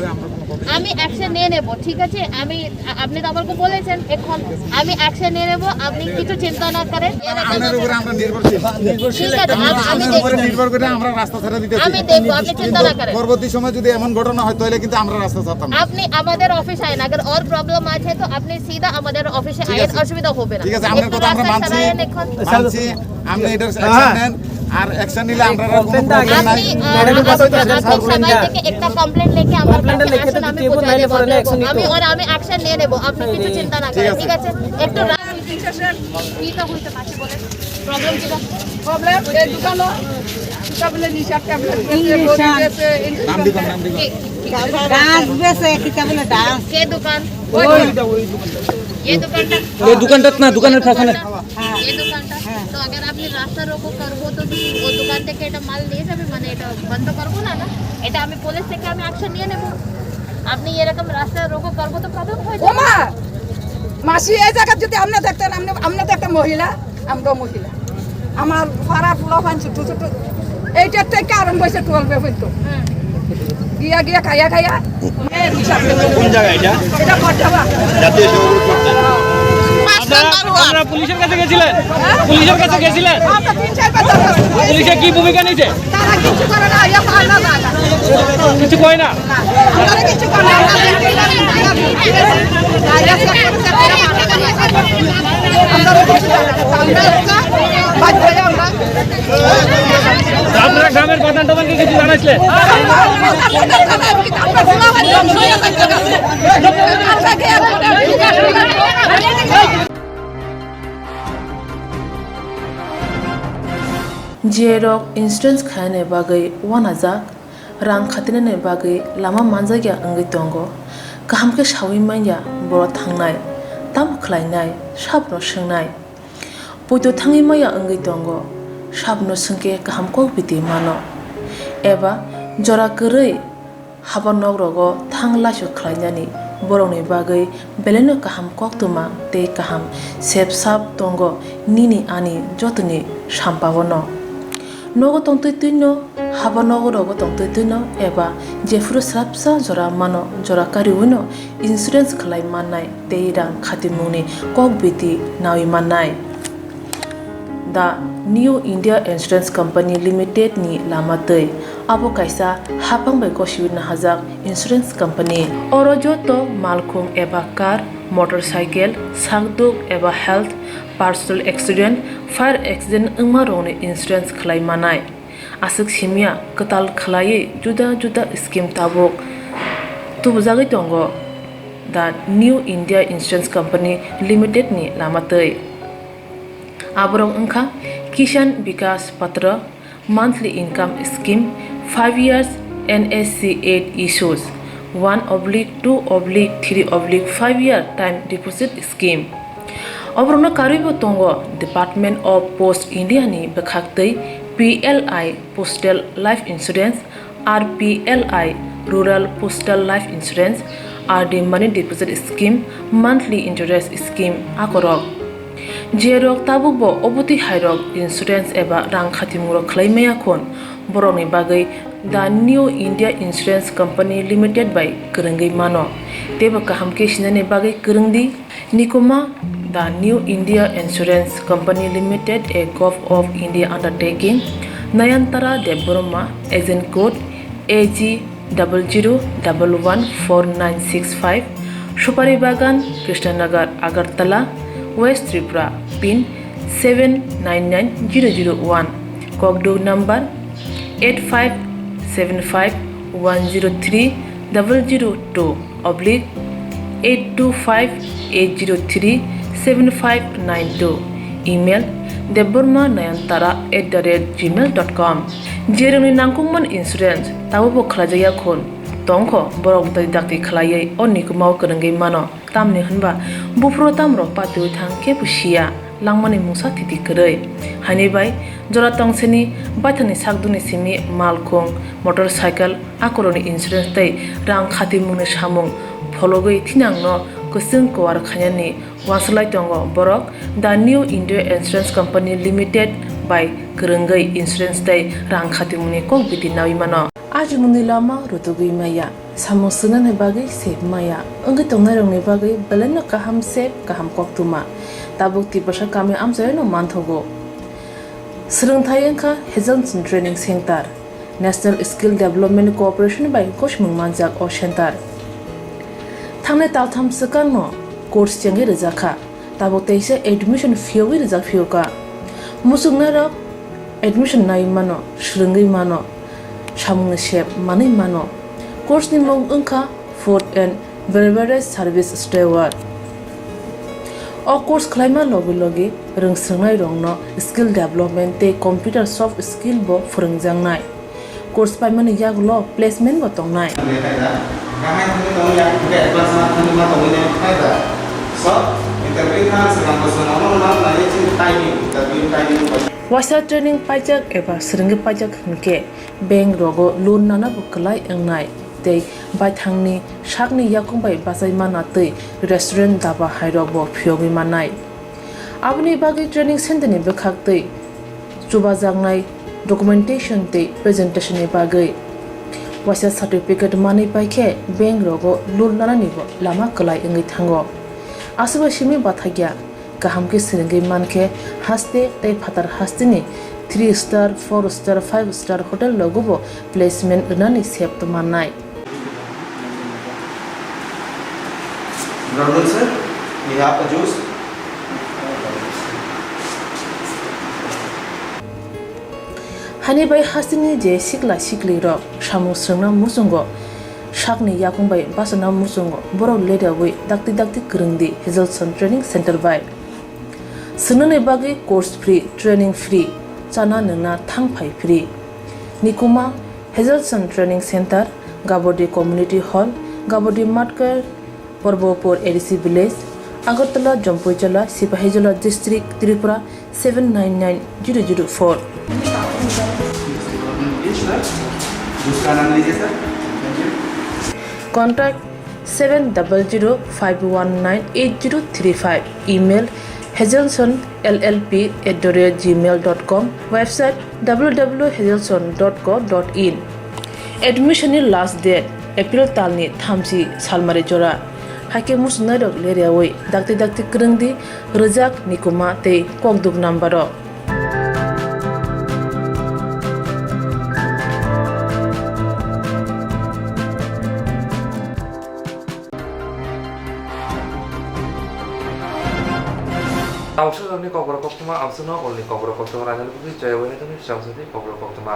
আমি অ্যাকশন নিয়ে নেব, ঠিক আছে? আমি, আ-, আপনি তো আমাকে বলেছেন, এখন আমি অ্যাকশন নিয়ে নেব, আপনি কিছু চিন্তা না করেন। আপনার উপরে আমরা নির্ভরশীল। ঠিক আছে, আম-, আমি আপনার উপরে দেখব। নির্ভর করে আমরা রাস্তা ছেড়ে দিতেছি। আমি দেখব, আপনি চিন্তা না করেন। পরবর্তী সময় যদি এমন ঘটনা হয়, তাহলে কিন্তু আমরা রাস্তা ছাড়তাম না। আপনি আমাদের অফিসে আইন, अगर और प्रॉब्लम আছে তো আপনি সিধা আমাদের অফিসে ঠিক আইন, আছে। অসুবিধা হবে না। ঠিক আছে, আপনার একটু কথা আমরা রাস্তা মানছি। ছাড়াইন এখন। মানছি। আপনি এটার অ্যাকশন নেন, আর অ্যাকশন নিলে আমরা কোনো প্রবলেম নাই। আপনি, আহ, ম্যাডামের কাছে আপনি, তো অ্যাড্রেস আপনি করবেন সবাই না। থেকে একটা কমপ্লেন লিখে আমার কমপ্লেনটা কাছে লিখে আসুন, তো আমি দিতে পৌঁছাই বললে দেবো। পরে অ্যাকশন নিতে আমি, হবে। আর আমি অ্যাকশন নিয়ে নেবো, আপনি কিছু চিন্তা না ঠিক করেন, আছে। ঠিক আছে? একটু রা-, কি তো হইতে পারে বলে? প্রবলেম কি? প্রবলেম এই দোকানও, কিতা বলে নিশা ট্যাবলেট বেচে, বড়ি বেচে, ইঞ্জেকশন নাম দিবেন, নাম দিবেন। কি, কি? ডান্স বেচে, কিতা বলে ডান্স? কে দোকান? ওই। এই দোকানটা? এই দোকানটা না, দোকানের পেছনে। হ্যাঁ। এই দোকানটা? হ্যাঁ। তো अगर আপনি রাস্তা রোকো করবো তো কি ও দোকান থেকে এটা মাল নিয়ে যাবে? মানে এটা বন্ধ করবো না, না? এটা আমি পুলিশ থেকে আমি অ্যাকশন নিয়ে নেব। আপনি এরকম রাস্তা রোকো করবো তো প্রবলেম হয়ে যাবে। ওমা! মাসি, এই জায়গা যদি আপনি দেখতেন, আপনি, আপনি তো একটা মহিলা, আমরাও মহিলা। আমার পাড়ার পোলাপান ছোট ছোট, এইটার থেকে আরম্ভ হয়েছে টুয়েলভে পর্যন্ত। হুম। গিয়া গিয়া খাইয়া খাইয়া, মেয়ের হিসাব। কোন জায়গা এটা? এটা পদ্মাবা। জাতীয় সড়ক পড়তে। আপনারা, আপনারা পুলিশের কাছে গেছিলেন? হ্যাঁ? পুলিশের কাছে গেছিলেন? আমরা তিন চারবার দরখাস্ত করেছি। পুলিশে কি ভূমিকা নিয়েছে? তারা কিছু করে না, ইয়া পায় না, যায় না। কিছু কয় না? না, তারা কিছু করে না। আমরা কিছু করে না। আমরা বাধ্য হয়ে আমরা আপনারা গ্রামের প্রধান টধানকে কিছু জানাইছিলেন? Jerok insurance khainani bagwi uanajak, rang khatinani bagwi lama manjakya wngwi tongo. Kaham khe saui manya borok thangnai, tamo khlainai, sabono swngnai. Poito thangwi maya wngwi tongo, sabono swngkhe kaham kok biti mano. Eba jora kwrwi haba nok rogo thang laisu khlainani borokni bagwi belaino kaham koktwma tei kaham sep sap tongo nini ani jotoni sampao no. Nogo tongtwi twino, haba nogo rogo tongtwi twino eba jephuru swrapsa jora mano, jora kariwino insurance khlai mannai tei rang khatimungni kok biti naui mannai. The New India Insurance Company Limited ni lama twi. Abo kaisa haphang bai gosiwi nahajak insurance company. Oro joto malkhung eba car, motorcycle, sakduk eba health, personal accident, fire accident wngma rokni insurance khlai manai. Aswk simya kwtal khlaiwi juda juda scheme tabuk tubujagwi tongo the New India Insurance Company Limited ni lama twi. Aborok wngkha Kisan Vikas Patra, monthly income scheme, five years N S C eight issues, one oblique two oblique three oblique five year time deposit scheme. Oborokno karwibo tongo Department of Post India ni bwkhak twi P L I Postal Life Insurance, R P L I Rural Postal Life Insurance, R D Money Deposit Scheme, Monthly Interest Scheme akorok. Jerok tabukbo obotwi hairok insurance eba rang khatimungrok khlai maya khun, borokni bagwi The New India Insurance Company Limited bai kwrwngwi mano. Teibo kaham khe sinani bagwi kwrwng di. Nikoma, The New India Insurance Company Limited, a Govt of India undertaking, Nayantara Debbarma, agent code A G double zero double one four nine six five, Supari Bagan, Krishnanagar, Agartala, West Tripura, pin seven nine nine zero zero one, kokduk number eight five seven five one zero three double zero two oblique eight two five eight zero three seven five nine two. Email: debbarma nayantara at the rate gmail dot com. Jerwngni nangkukmani insurance tabukbo khlaijakya khun tongkho, borok dakti dakti khlaiwi o nikumao kwrwngwi mano. Tamni hwnba buphuru tamrok patiwi thang kebo siya, langmani mungsa thiti kwrwi. Haini bai jora tongseni baithangni sakdukni simi malkhung, motorcycle, akorokni insurance tei rang khatimungni samung phologwi thinangno kwchwng kuar khainani uansuk lai tongo borok. The New India Insurance Company Limited bai kwrwngwi insurance tei rang khatimungni kok biti naui mano. Ajimungni lama rutugwi maya, samung swngnani bagwi sep maya wngwi tongnairokni bagwi belaino kaham sep, kaham koktwma tabuk Tiprasa kami amchaino manthogo. Swrwngthai wngkha Hazelson Training Center, National Skill Development Corporation bai gosimung manjak o center. Thangnai taltham swkangno course chengwi rwjakha, tabuk teisa admission phiyogwi rwjak phiyokha. Muchungnairok admission nai mano, swrwngwi mano, samungni sep manwi mano. Course ni mung wngkha Food and Beverage Service Steward. O course khlaima logi logi rwngswrwngnairokno skill development tei computer soft skill bo phwrwngjaknai. Course paimani yagulo placement bo tongnai. Waisa training paijak eba swrwngwi paijak hwnkhe bank rogo loan nana bo kwlai wngnai tei baithangni sakni yakung bai bachai mana tei restaurant, daba hairok bo phiyogwi mannai. Aboni bagwi training center ni bwkhak tei chubajaknai documentation tei presentation ni bagwi waisa certificate manwi paikhe bank rogo loan nanani bo lama kwlai wngwi thango. Aswk bai simi bathakya, kaham khe swrwngwi mankhe haste tei phatar hasteni three star, four star, five star hotel rogo bo placement rwnani sep mannai. Good afternoon, sir. We have a juice. Hani bai hasteni je sikla sikli rok samung swrwngna muchungo, sakni yakung bai bachana muchungo, borok leriawi dakti dakti kwrwngdi Hazelson Training Center bai. Swngnani bagwi course free, training free, chana nwngna thang phai free. Nikuma, Hazelson Training Center, Gabodi Community Hall, Gabodi Matkar, Porbopur A D C Village, Agartala, Jampuijala, Sipahijola District, Tripura seven nine nine zero zero four. Contact seven double zero five one nine eight zero three five. Email: hazelson L L P at the rate gmail dot com. Website: W W W hazelson dot co dot in. Admission ni last date April talni thamchi salmari jora. Haikhe muchungnairok leriawi dakti dakti kwrwngdi, rwjak, nikuma tei kokduk number rok. Tauksa jokni kokborok koktwma amswkno ulni kokborok koktwma raidani bwkhwi chaya bai haithani chawsati kokborok koktwma.